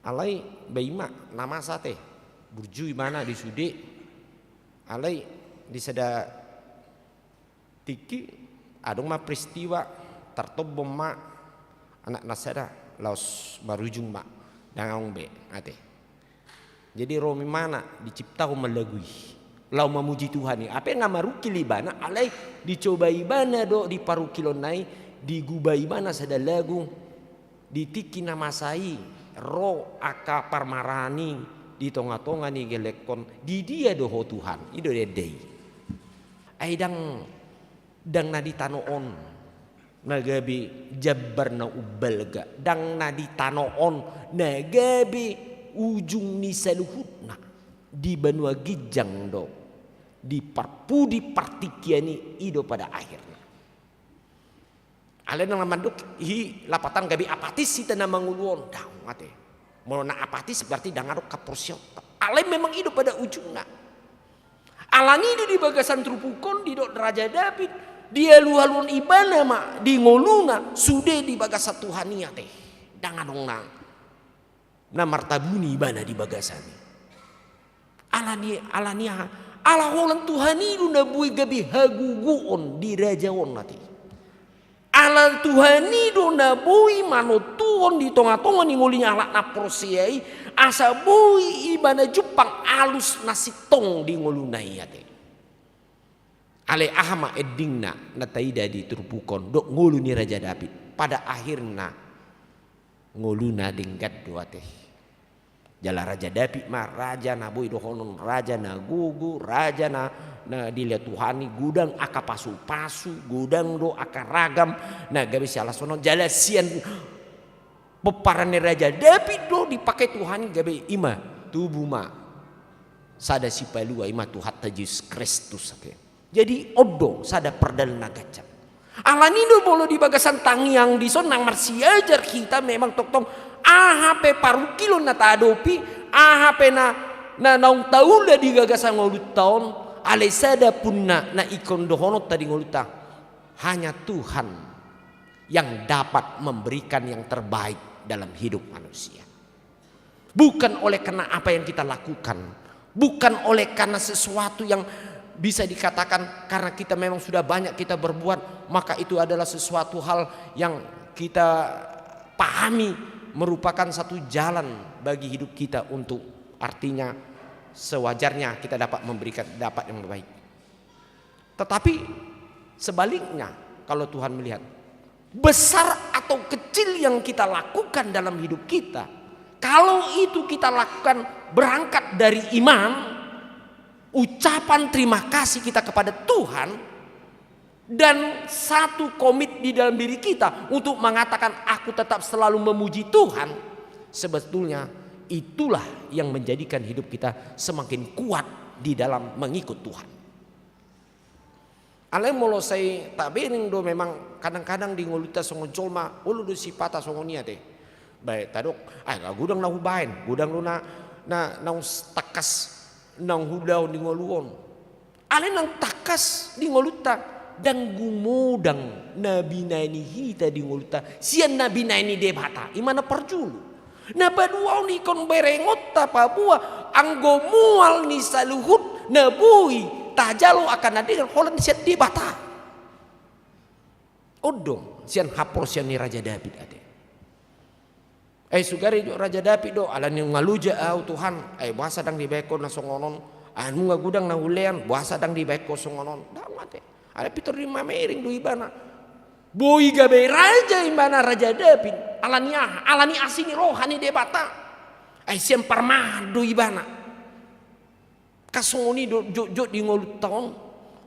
Alai bai ma na masa ate, burju ibana di sude. Alai di sada tingki adong ma peristiwa, tartombon ma anakna sada, laos marujung ma ndang adong be ate. Jadi ro ma ibana diciptahon ma lagu i laho mamuji Tuhan i. Hape nga marungkil ibana, alai dicoba ibana do di parungkilonna i, diguba ibana sada lagu. Di tingki na masa i ro angka parmaraan i di tonga-tonga ni gellengkon, di dia do ho Tuhan, i do ende i. Ai ndang, ndang na di tano on na gabe jambar na umbalga, ndang na di tano on na gabe ujung ni saluhutna. Di banua ginjang do, di parpudi partingkian i, i do pada akhirna. Alai ndang na mandok i lapatan gabe apatis hita na mangolu on, ndang ate. Molo na apatis berarti ndang adong haporseaon. Alai memang i do pada ujungna. Alani i do di bagasan turpuk on didok Raja Daud, dialualuhon ibana ma di ngoluna sude di bagasan Tuhan i ate. Ndang adong na, na martabuni ibana di bagasan i. Alani, alani aha? Ala holan Tuhan i do na boi gabe hagogoon di raja on ate. Ala Tuhan i do na boi manontuhon di tonga-tonga ni ngolu ni halak na porsea i, asa boi ibana jumpang alus na sintong di ngoluna i ate. Alai aha ma endingna na taida di turpuk on dohot ngolu ni Raja Daud? Pada akhirna ngoluna denggan do ate. Jala Raja Daud ma raja na boi dohonon raja na gogo, raja na, na dilehon Tuhan i, godang angka pasu-pasu, godang do angka ragam na gabe sialahonon, jala sian pomparan ni Raja Daud do dipake Tuhan i gabe i ma tubu ma sada sipalua, i ma Tuhanta Jesus Kristus ate. Jadi on do sada pardalanan na ganjang. Alani do molo di bagasan tangiang dison na marsiajar hita memang tongtong aha pe parungkilon na tahadopi, aha pe na, na naung taula di bagasan ngolunta on, alai sada punna na ingkon dohononta di ngolunta, hanya Tuhan yang dapat memberikan yang terbaik dalam hidup manusia. Bukan oleh karena apa yang kita lakukan, bukan oleh karena sesuatu yang bisa dikatakan karena kita memang sudah banyak kita berbuat, maka itu adalah sesuatu hal yang kita pahami merupakan satu jalan bagi hidup kita untuk, artinya, sewajarnya kita dapat memberikan, dapat yang terbaik. Tetapi sebaliknya, kalau Tuhan melihat, besar atau kecil yang kita lakukan dalam hidup kita, kalau itu kita lakukan berangkat dari iman, ucapan terima kasih kita kepada Tuhan, dan satu komit di dalam diri kita untuk mengatakan, "Aku tetap selalu memuji Tuhan," sebetulnya itulah yang menjadikan hidup kita semakin kuat di dalam mengikut Tuhan. Alai molo sai tabereng do memang kadang-kadang di ngolunta songon jolma, olo do sipata songon i ate. Bae tadok, "Ai, godang na hubaen, godang do na, na, naung tangkas naung huulahon di ngolu on." Alai naung tangkas di ngolunta, ndang gumodang na binaen ni hita di ngolunta sian na binaen ni Debata, i ma na parjolo. Na paduahon ingkon berengonta paboa anggo mual ni saluhut na boi tajalo angka na denggan holan sian Debata. On do sian haporseaon ni Raja Daud ate. Ai sugari jo Raja Daud do, "Alani nunga loja ahu Tuhan, ai boasa ndang dibaen Ho na songon on? Ai nunga godang na hulean, boasa ndang dibaen Ho songon on?" Daong ate. Alai pintor ni mamereng do ibana. Boi gabe raja ibana Raja Daud. Alani aha? Alani asi ni roha ni Debata. Ai sian parmahan do ibana. Kan songon i do jotjot di ngolunta on.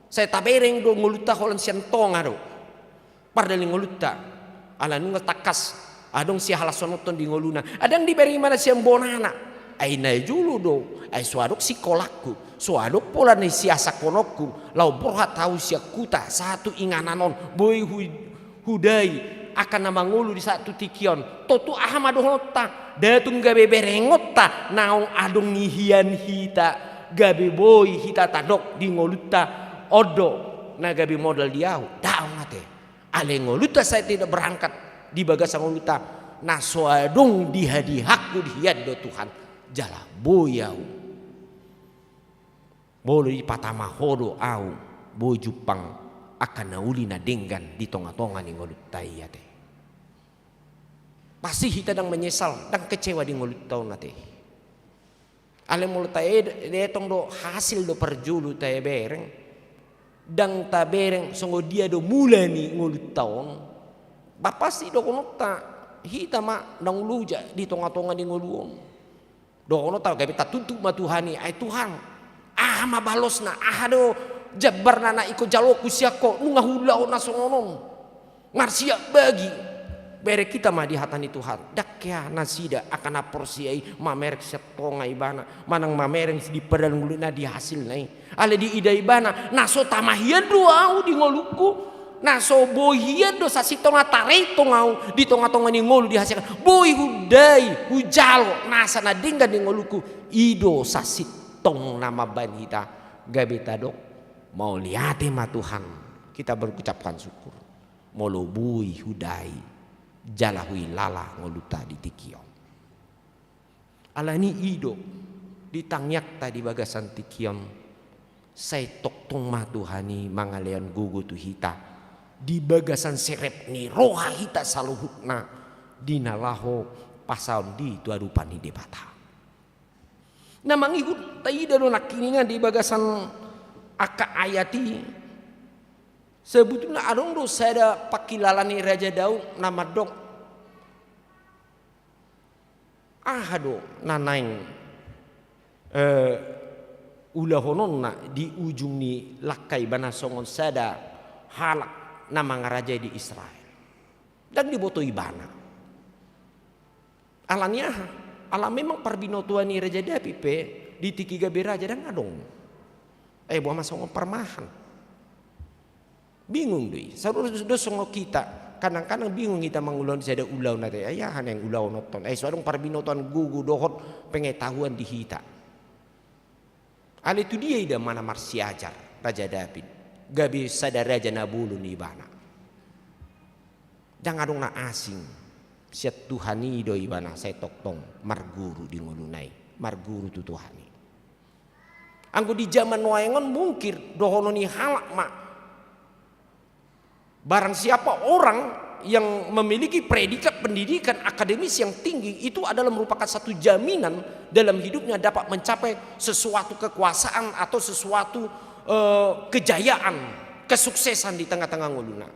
Sai tabereng do ngolunta holan sian tonga do pardalanan ni ngolunta. Ala nunga tangkas adong sihalashononhon di ngoluna. Ndang dibereng ibana sian bonana. Ai na jolo do, ai so adong sikolangku, so adong pola na siasakhononku, laho borhat ahu sian huta sahat tu inganan on, boi hu, hudai angka na mangolu di sahat tu tingki on. Tontu aha ma dohononta? Ndang tung gabe berengonta naung adong i hian hita, gabe boi hita tadok di ngolunta, on do na gabe modal di ahu. Daong ate. Alai ngolunta sai tidak berangkat di bagasan ngolunta, na so adong dihadihangku di hian do Tuhan, jala boi ahu. Molo dipatama Ho do ahu, boi jumpang angka na uli na denggan di tongatonga ni ngolunta i ate. Pasti hita ndang menyesal, ndang kecewa di ngolunta on ate. Alai molo tae-, taetong do hasil do parjolo tabereng, ndang tabereng songon dia do mula ni ngolunta on, ba pasti dohononta hita ma naung loja di tongatonga ni ngolu on. Dohononta gabe tatuntuk ma Tuhan i, ai Tuhan, aha ma balosna, aha do jambarna na ingkon jaloonku sian Ho, nunga huulahon na songon on? Marsiap bagi. Bereng hita ma di hata ni Tuhan. Ndang hea nasida angka na porsea i mamereng sian tonga ibana, manang mamereng di pardalanan ngoluna di hasilna i. Alai diida ibana, na so tama hian do ahu di ngolungku, na so boi hian do sasintongna tarentong ahu di tongatonga ni ngolu dihasilkan. Boi hudai, hujalo nasa na denggan di ngolungku. I do sasintong na mambaen hita gabe tadok, mauliate ma Tuhan, kita berucapkan syukur. Molo boi hudai jala huilala ngolunta di tingki on. Alani i do di tangiangta di bagasan tingki on, Sai tongtong ma Tuhan i mangalehon gogo tu hita di bagasan serep ni roha hita saluhutna di na laho pasaon di tu adopan ni Debata. Na mangihut taida do nangkiningan di bagasan angka ayat i. Sebetulna adong do sada pangkilala ni Raja Daud na mandok, aha do na naeng, eh, ulahononna di ujung ni langka ibana songon sada halak na mangarajai di Israel. Ndang diboto ibana. Ala ni aha? Ala memang parbinotoan ni Raja Daud pe di tingki gabe raja ndang adong. Eh, boha ma songon parmahan. Bingung do i. Sarupa do songon hita. Kadang-kadang bingung hita mangulahon sada ulaon ate. Ai aha naeng ulahononta on? Eh, so adong parbinotoan gogo dohot pengetahuan di hita. Alai tu dia ida ma na marsiajar Raja Daud? Gabe sada raja na bolon ibana. Ndang adong na asing. Sian Tuhan i do ibana sai tongtong marguru di ngoluna i. Marguru tu Tuhan i. Anggo di jaman nuaeng on mungkir dohonon ni halak ma. Barang siapa orang yang memiliki predikat pendidikan akademis yang tinggi, itu adalah merupakan satu jaminan dalam hidupnya dapat mencapai sesuatu kekuasaan atau sesuatu, eh, kejayaan, kesuksesan di tengah-tengah ngoluna.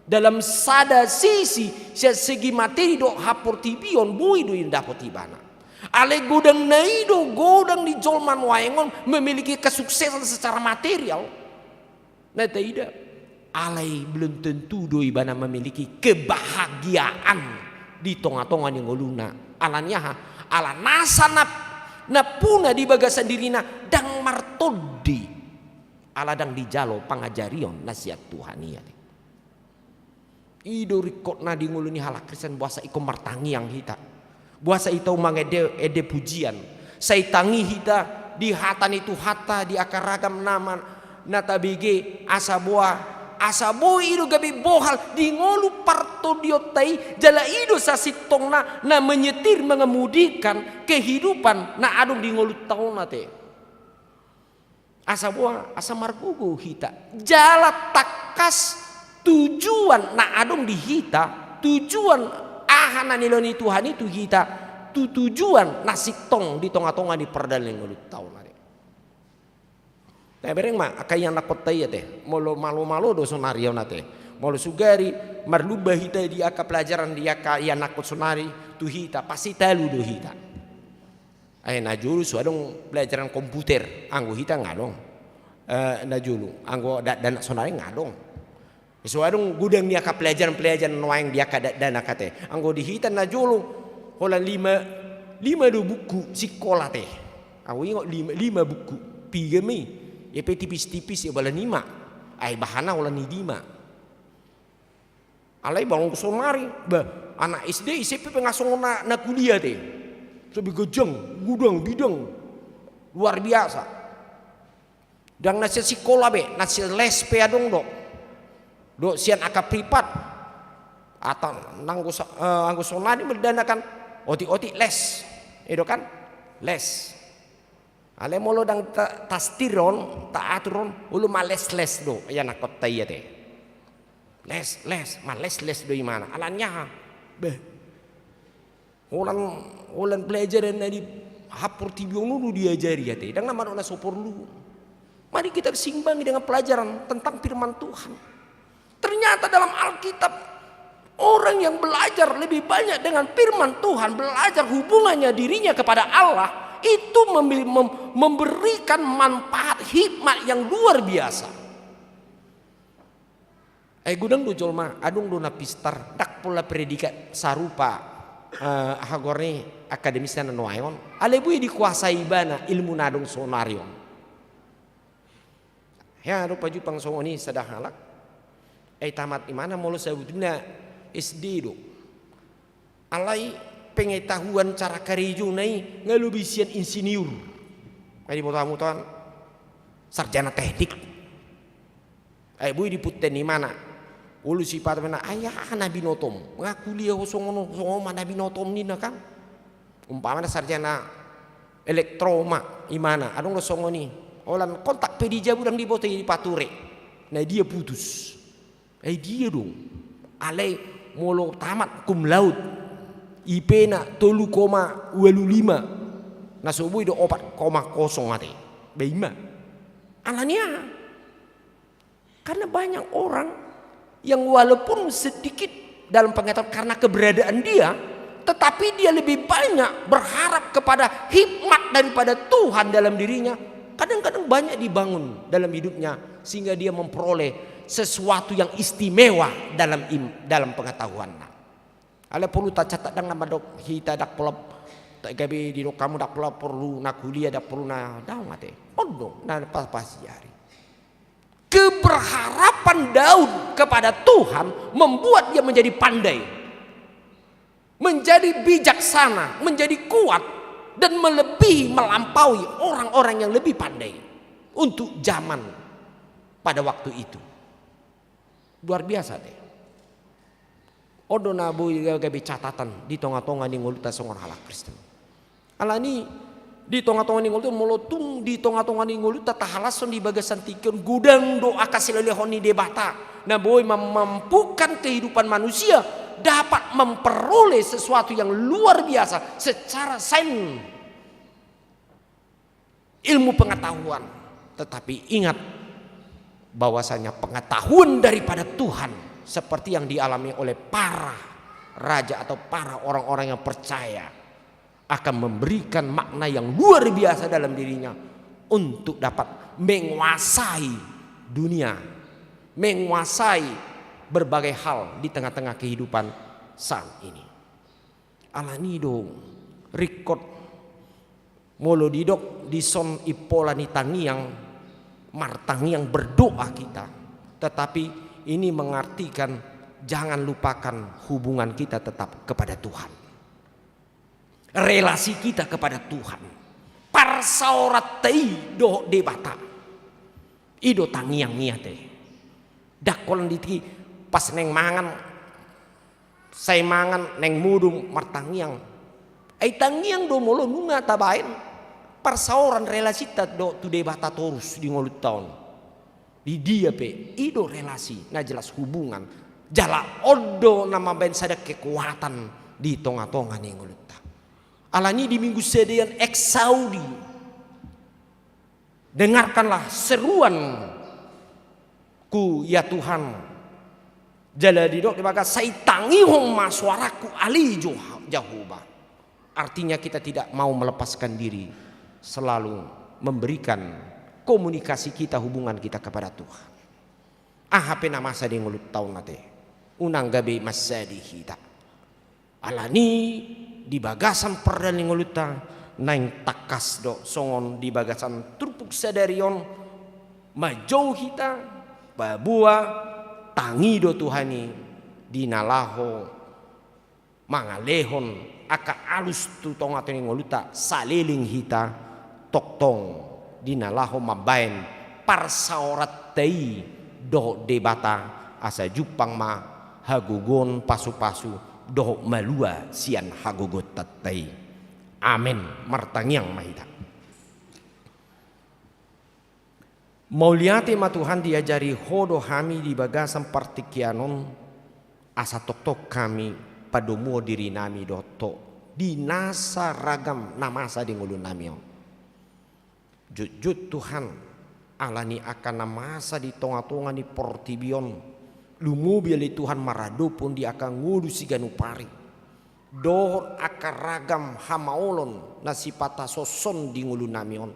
Dalam sada sisi, sian segi materi dohot haportibion, boi do i dapot ibana. Alai godang na i do, godang ni jolma nuaeng on memiliki kesuksesan secara material. Na taida, alai belum tentu do ibana memiliki kebahagiaan di tonga-tonga ni ngoluna. Ala ni aha? Ala nasa na, nampuna di bagasan dirina ndang martondi. Ala ndang dijalo pangajarion na sian Tuhan i. I do ringkotna di ngolu ni halak Kristen, boasa ingkon martangiang hita. Boasa hita mangendehon pujian. Sai tangi hita di hata ni Tuhanta di angka ragam na ma-, na tabege, asa boha, asa boi i do gabe bohal di ngolu partondionta i, jala i do sasintongna na menyetir mengemudikan kehidupan na adong di ngolunta on ate. Asa boha, asa margogo hita. Jala tangkas tujuan na adong di hita, tujuan aha na nilehon ni Tuhan i tu hita, tu tujuan na sintong di tonga-tonga ni pardalanan ni ngolunta on ate. Tabereng ma angka ianakkonta i ate, molo malo-malo do sonari on ate. Molo sugari marlumba hita di angka pelajaran di angka ianakkon sonari tu hita, pasti talu do hita. Ai najolo so adong pelajaran komputer, anggo hita nga adong. Eh, najolo, anggo dakdanak sonari nga adong. So adong godang ni angka pelajaran-pelajaran nuaeng di angka dakdanak ate. Anggo di hita najolo, holan lima, lima do buku sikola ate. Au ingot lima, lima buku. Piga ma i? Ia pe tipis-tipis, ia holan lima. Ai bahanna holan i lima. Alai ba anggo sonari, bah, anak S D, S M P pe nga songon na, na kuliah ate. Songon i godang, godang, bidang. Luar biasa. Ndang na sian sikola be, na sian les pe adong do. Dohot sian angka privat. Atau nanggo sa-, eh, anggo sonari merdana kan, otik-otik les. I do kan? Les. Alai molo ndang ta-, tasetir on, taatur on, olo males-les do ianakkonta i ate. Les, les, males-les do imana. Ala ni aha? Beh. Holan, holan pelajaran na di haportibi on do diajari ate. Ndang na manuk na so porlu. Mari kita seimbangi dengan pelajaran tentang firman Tuhan. Ternyata dalam Alkitab, orang yang belajar lebih banyak dengan firman Tuhan, belajar hubungannya dirinya kepada Allah, itu membi-, mem-, memberikan manfaat hikmat yang luar biasa. Ai godang do jolma, adong do na pistar, ndang pola predikat sarupa, eh, aha goarna i, akademisna na nuaeng on. Alai boi dikuasai ibana ilmu na adong sonari on. Hea do pajumpang songon i sada halak. Ai tamat imana molo sabutulna S D do. Alai pengetahuan cara karejona i nga lobi sian insinyur. Ai diboto hamu tuan, sarjana teknik. Ai boi dipunten imana. Olo sipata pe na, ai aha na binotom? Nga kuliah ho songon on, songon on ma na binotom ninna kan. Umpamana sarjana elektro ma imana, adong do songon i. Holan kontak pe di jabu ndang diboto i, dipature. Na dia putus. Ai dia do. Alai molo tamat cum laude, I P-na tolu koma ualu lima. Na so boi do opat koma kosong ate. Ba i ma. Alani aha? Karena banyak orang yang walaupun sedikit dalam pengetahuan karena keberadaan dia, tetapi dia lebih banyak berharap kepada hikmat daripada Tuhan dalam dirinya. Kadang-kadang banyak dibangun dalam hidupnya sehingga dia memperoleh sesuatu yang istimewa dalam im-, dalam pengetahuannya. Alai porlu tacatat, ndang na mandok hita ndang pola, gabe didok hamu ndang pola porlu na kuliah, ndang porlu na, daong ate. On do na pa-, pajari. Keberharapan Daud kepada Tuhan membuat dia menjadi pandai, menjadi bijaksana, menjadi kuat, dan melebihi, melampaui orang-orang yang lebih pandai untuk zaman pada waktu itu. Luar biasa deh. On do na boi gabe catatan di tonga-tonga ni ngolunta songon halak Kristen. Alani di tonga-tonga ni ngolunta, molo tung di tonga-tonga ni ngolunta tahalashon di bagasan tingki on, godang do angka silehon ni Debata na boi mem-, mamampukan kehidupan manusia dapat memperoleh sesuatu yang luar biasa secara sains, ilmu pengetahuan. Tetapi ingat bahwasanya pengetahuan daripada Tuhan seperti yang dialami oleh para raja atau para orang-orang yang percaya akan memberikan makna yang luar biasa dalam dirinya untuk dapat menguasai dunia, menguasai berbagai hal di tengah-tengah kehidupan saat ini. Alani do ringkot molo didok dison impola ni tangiang, martangiang, berdoa kita. Tetapi ini mengartikan jangan lupakan hubungan kita tetap kepada Tuhan. Relasi kita kepada Tuhan. Parsaoranta i dohot Debata. I do tangiang i ate. Ndang holan di tingki pas naeng mangan, sai mangan, naeng modom martangiang. Ai tangiang do molo nunga tabaen parsaoran relasinta do tu Debata torus di ngolunta on. Di dia pe, i do relasi, na jelas hubungan. Jala on do na mambaen sada kekuatan di tonga-tonga ni ngolunta. Alani di Minggu sadarion Exaudi, dengarkanlah seruanku, ya Tuhan. Jala didok di bagasan, sai tangihon ma soarangku ale Joha-, Jahowa. Artinya kita tidak mau melepaskan diri, selalu memberikan komunikasi kita, hubungan kita kepada Tuhan. Aha pe na masa di ngolunta on ate, unang gabe mansadi hita. Alani di bagasan pardalanan ni ngolunta naeng tangkas do songon di bagasan turpuk sadarion, manjou hita, paboa tangi do Tuhan i di na laho mangalehon angka alus tu tonga-tonga ni ngolunta saleleng hita, tongtong di na laho mambaen parsaoranta i dohot Debata, asa jumpang ma hagogoon, pasu-pasu dohot malua sian hagogoonta i. Amen. Martangiang ma hita. Mauliate ma Tuhan, diajari Ho do hami di bagasan partingkian on, asa tongtong hami padomuhon dirinami dohot Ho di nasa ragam na masa di ngolunami on. Jotjot Tuhan, alani angka na masa di tonga-tonga ni portibi on, lumobi ale Tuhan maradophon di angka ngolu siganup ari dohot angka ragam hamaolon na sipata sonson di ngolunami on.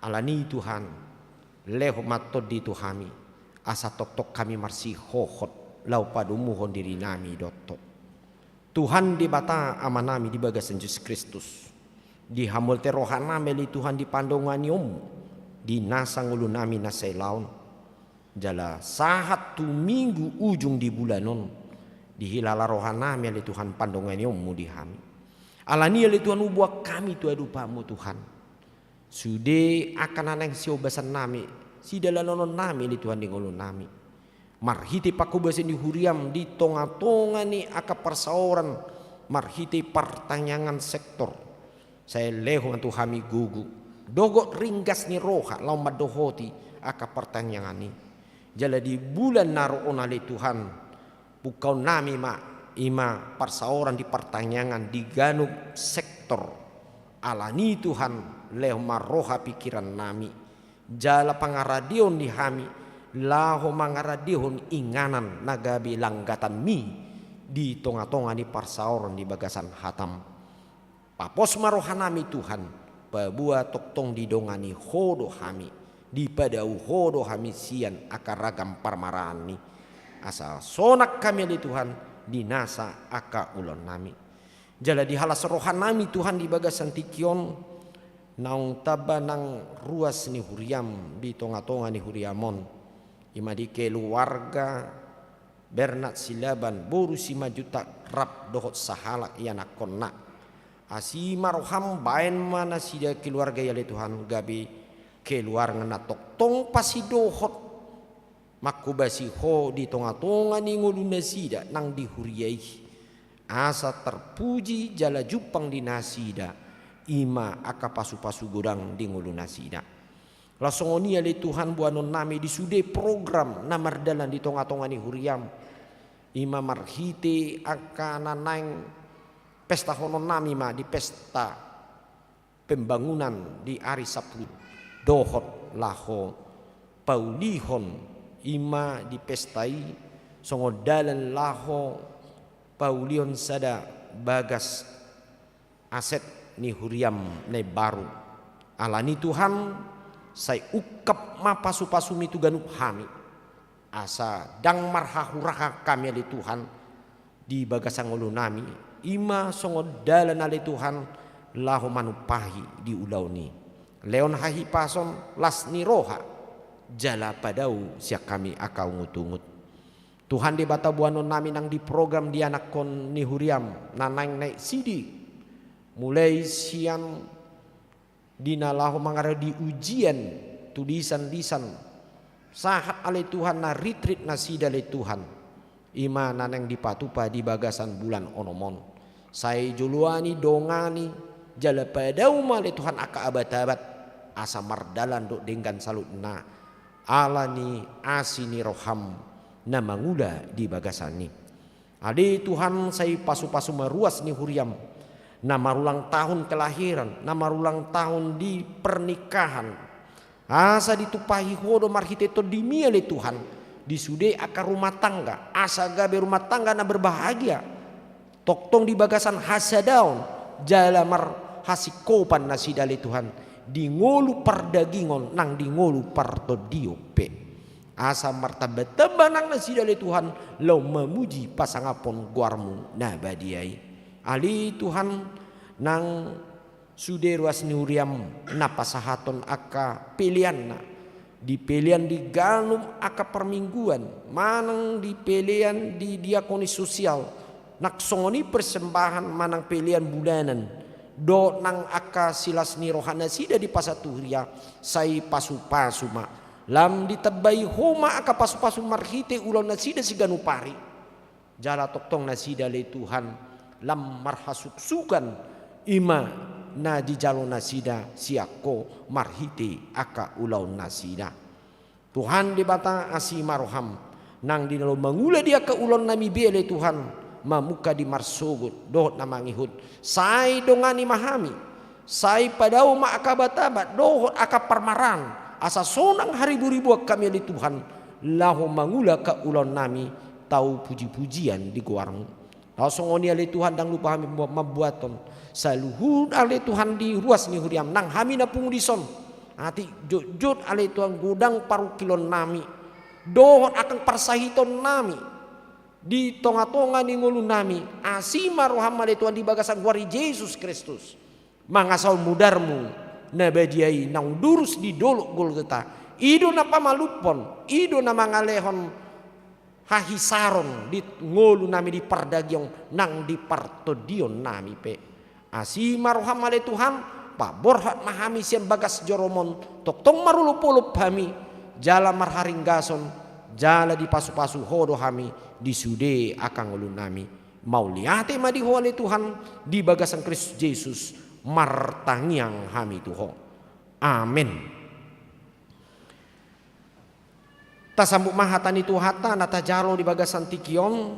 Alani i Tuhan, lehon ma tondi tu hami, asa tongtong hami marsihohot laho padomuhon dirinami dohot Ho. Tuhan Debata Amanami di bagasan Jesus Kristus, dihamulte rohanami ale Tuhan di pandonganionmu di nasa ngolunami na sailaon. Jala sahat tu minggu ujung di bulan on, dihilala rohanami ale Tuhan pandonganionmu di hami. Alani i ale Tuhan, huboan hami tu adopanmu Tuhan. Sude angka na naeng siobasannami, sidalanonnami ale Tuhan di ngolunami. Marhite panghobasan ni huriam di tonga-tonga ni angka parsaoran, marhite partangiangan sektor. Sai lehon tu hami gogo, dohot ringgas ni roha laho mandohoti angka partangiangan i. Jala di bulan na ro on ale Tuhan, pungkaonnami ma, i ma parsaoran di partangiangan di ganup sektor. Alani Tuhan, lehon ma roha pingkirannami jala pangaradeon di hami laho mangaradehon inganan na gabe langgatanmi di tongatonga ni parsaoran di bagasan hatam. Papos ma rohanami Tuhan, paboa tongtong didongani Ho do hami, dipadao Ho do hami sian angka ragam parmaraan i. Asa sonang hami ale Tuhan di nasa angka ulaonnami. Jala dihalas rohanami Tuhan di bagasan tingki on, naung tamba nang ruas ni huriam di tongatonga ni huriam on. I ma di keluarga Bernat Silaban, boru Simanjuntak rap dohot sahalak ianakkonna. Asi ma roham, baen ma nasida keluarga i ale Tuhan gabe keluarga na tongtong pasidohot, manghobasi Ho di tongatonga ni ngolunasida nang di huria i. Asa tarpuji jala jumpang di nasida i ma angka pasupasu godang di ngolunasida. Laos songon i ale Tuhan boanonnami di sude program na mardalan di tongatonga ni huriam. I ma marhite angka na naeng pestahononnami ma di pesta pembangunan di ari Sampulu dohot laho paulihon i ma di pesta i songon dalan laho paulihon sada bagas aset ni huriam na imbaru. Alani Tuhan, sai ungkap ma pasupasumi tu ganup hami. Asa ndang marhahurahang hami ale Tuhan di bagasan ngolunami, i ma songon dalan ale Tuhan laho manumpahi di ulaon i. Lehon hahipason, las ni roha, jala padao sian hami angka ungutungut. Tuhan Debata boanonnami nang di program di anakkon ni huriam na naeng naik sidi, mulai sian di na laho mangarade ujian tu lisanlisan, sahat ale Tuhan na ritrit nasida ale Tuhan, i ma na naeng dipatupa di bagasan bulan onom on. Sai joloani, dongani, jala padao ma ale Tuhan angka abatabat, asa mardalan dohot denggan saluhutna, ala ni asi ni roham na mangula di bagasan i. Ale Tuhan, sai pasupasu ma ruas ni huriam, na marulang tahun kelahiran, na marulang tahun di pernikahan. Asa ditumpahi Ho do marhite tondimi ale Tuhan, di sude angka rumah tangga, asa gabe rumah tangga na berbahagia. Tongtong di bagasan hasadaon, jala marhasingkopan nasida ale Tuhan, di ngolu pardagingon nang di ngolu partondion pe. Asa martambatamba nang nasida ale Tuhan, laho mamuji pasangaphon goarmu na badia i. Ale Tuhan, nang sude ruas ni huriam na pasahathon angka peleanna, di pelean di ganup angka parmingguan, manang di pelean di diakonis sosial, nang songon i persembahan manang pelean bulanan, dohot nang angka silas ni roha nasida di pasahat tu huria, sai pasupasu ma. Lam ditambai Ho ma angka pasupasu marhite ulaon nasida siganup ari. Jala tongtong nasida ale Tuhan, lam marhasuksukan i ma na dijalo nasida sian Ho marhite angka ulaon nasida. Tuhan Debata, asi ma roham, nang di na laho mangula di angka ulaonnami be ale Tuhan, mamungka di marsogot dohot na mangihut, sai dongani ma hami, sai padao ma angka abatabat dohot angka parmaraan, asa sonang hariburibuan hami ale Tuhan, laho mangula angka ulaonnami tau pujipujian di goarmu. Laos songon i ale Tuhan, ndang lupa hami mambuat-, mambuathon saluhut ale Tuhan di ruas ni huriam nang hami na pungu dison. Atik jotjot ale Tuhan godang parungkilonnami dohot angka parsahitonnami di tongatonga ni ngolunami, asi ma roham ale Tuhan di bagasan goar ni Jesus Kristus. Mangasahon mudarmu na badia i naung durus di dolok Golgota. I do na pamalumhon, i do na mangalehon hahisaron di ngolunami di pardagingon nang di partondionnami pe. Asi ma roham ale Tuhan, paborhat ma hami sian bagas joromon, tongtong marolopolop hami, jala marharinggason, jala dipasupasu Ho do hami di sude angka ngolunami. Mauliate ma di Ho ale Tuhan, di bagasan Kristus Jesus martangiang hami tu Ho. Amen. Tasambut ma hata ni Tuhanta na tajalo di bagasan tingki on,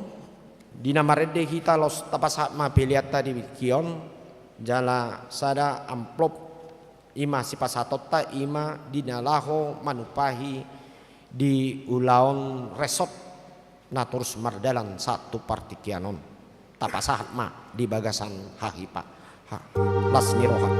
di na marende hita laos tapasahat ma peleanta di tingki on, jala sada amplop i ma sipasahatonta i ma di na laho manumpahi di ulaon resort na torus mardalan sahat tu partingkian on. Tapasahat ma di bagasan hahipa, ha, las ni roha.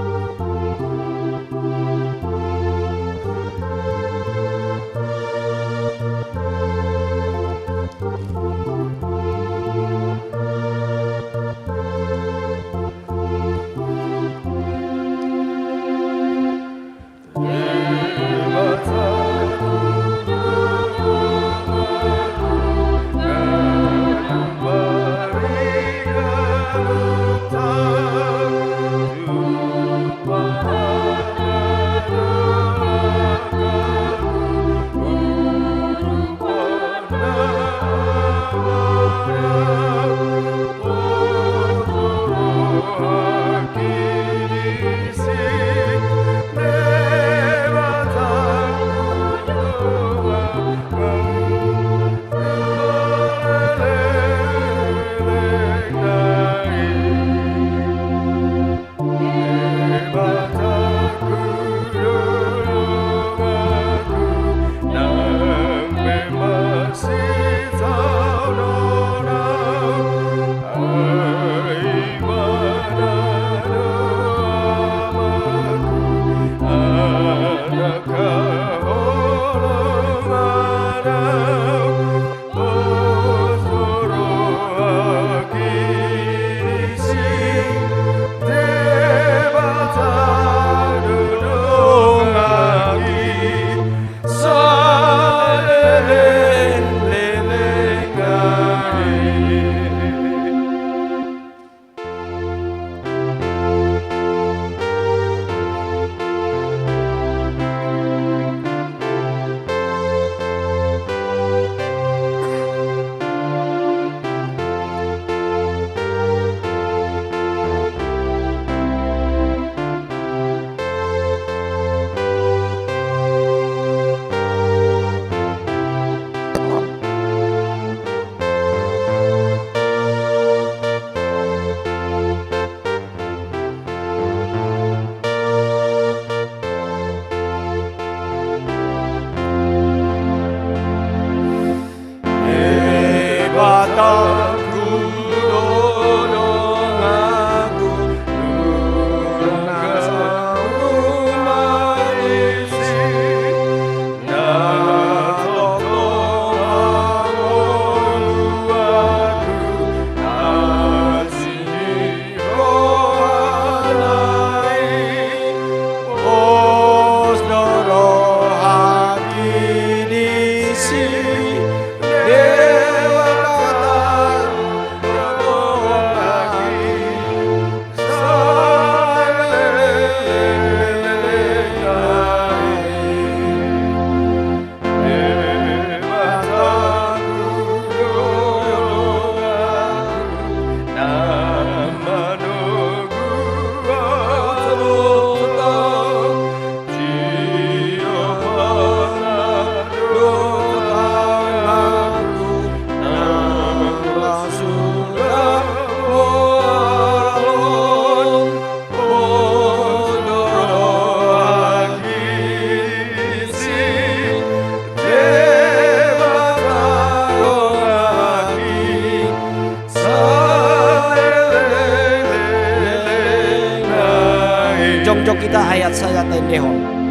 Jongjong hita ayat sada taendehon.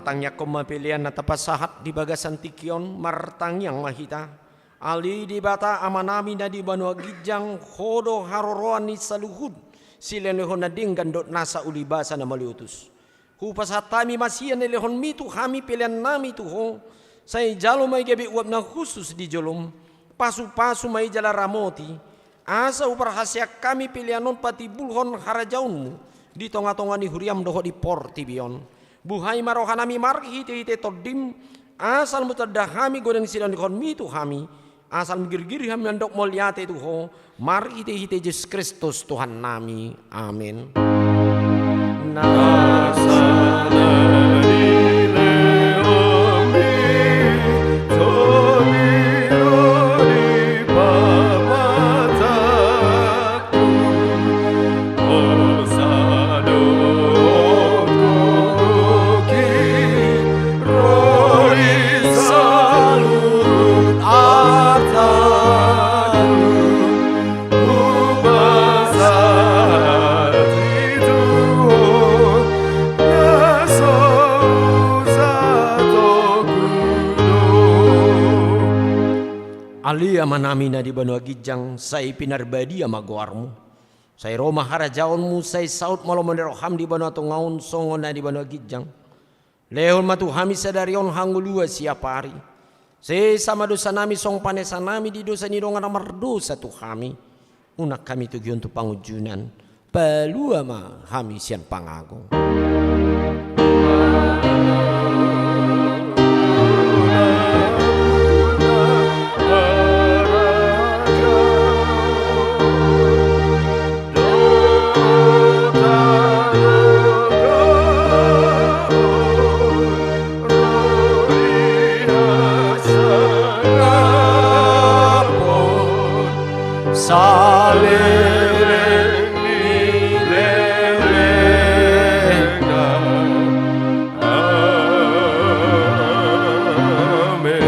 Tangiangkon ma pelean na tapasahat di bagasan tingki on, martangiang ma hita. Ale Debata Amanami na di banua ginjang, Ho do haroroan ni saluhut silehonlehon na denggan dohot nasa ulibasa na mauliutus. Hupasahat hami ma sian na nilehonMi tu hami peleannami tu Ho, sai jalo ma i gabe uap na hushus di joloM, pasupasu ma i jala ramoti, asa huparhaseang hami pelean on patimbulhon harajaonMu di tongatonga ni huriaM dohot di portibi on. Buhai ma rohanami marhitehite TondiM, asa unang tanda hami godang silehonlehonMi tu hami, asa unang girgir hami mandok mauliate tu Ho, marhitehite Jesus Kristus Tuhannami. Amen. Na Ale Amanami na di banua ginjang, sai pinarbadia ma goarMu. Sai ro ma harajaonMu, sai saut ma lomo ni rohaM di banua tonga on songon na di banua ginjang. Lehon ma tu hami sadari on hangoluan siapari. Sesa ma dosanami songon panesanami di dosa ni dongan na mardosa tu hami. Unang hami togihon tu pangunjunan. Palua ma hami sian pangago. Saleleng ni lelengna. Amen.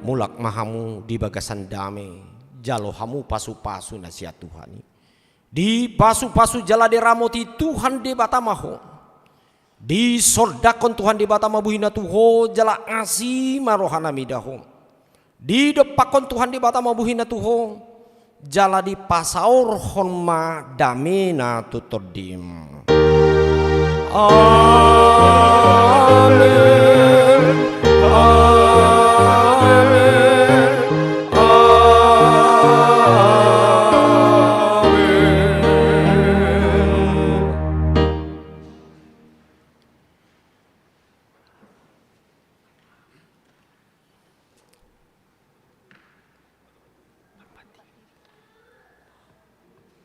Mulak ma hamu di bagasan dame, jalo hamu pasupasu na sian Tuhan i. Dipasupasu jala diramoti Tuhan Debata ma ho. Disondangkon Tuhan Debata ma buhina tu ho, jala asi ma rohana mida ho. Didompakkon Tuhan Debata ma buhina tu ho, jala dipasaorhon ma damena tu tondim. Amen. Amen. Amen.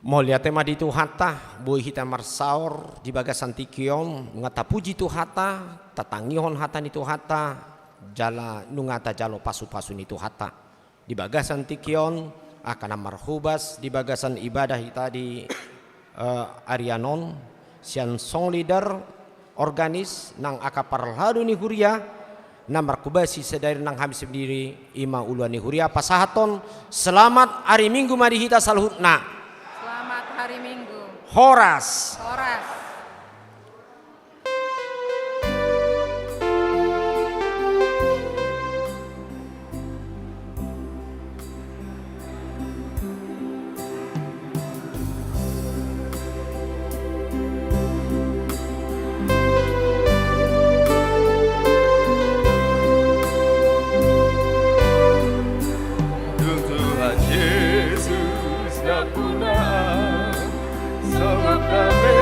Mauliate ma di Tuhanta, boi hita marsaor di bagasan tingki on, nunga tapuji Tuhanta, tatangihon hata ni Tuhanta, jala nunga tajalo pasupasu ni Tuhanta. Di bagasan tingki on, angka na marhobas di bagasan ibadah hita di, eh, arian on, sian song leader, organis, nang angka parhalado ni huria, na marhobasi sadari nang hami sendiri, i ma uluan ni huria, pasahathon, selamat ari Minggu ma di hita saluhutna. Selamat hari Minggu. Horas. Horas. Dung Tuhan Jesus nampuna, songon dame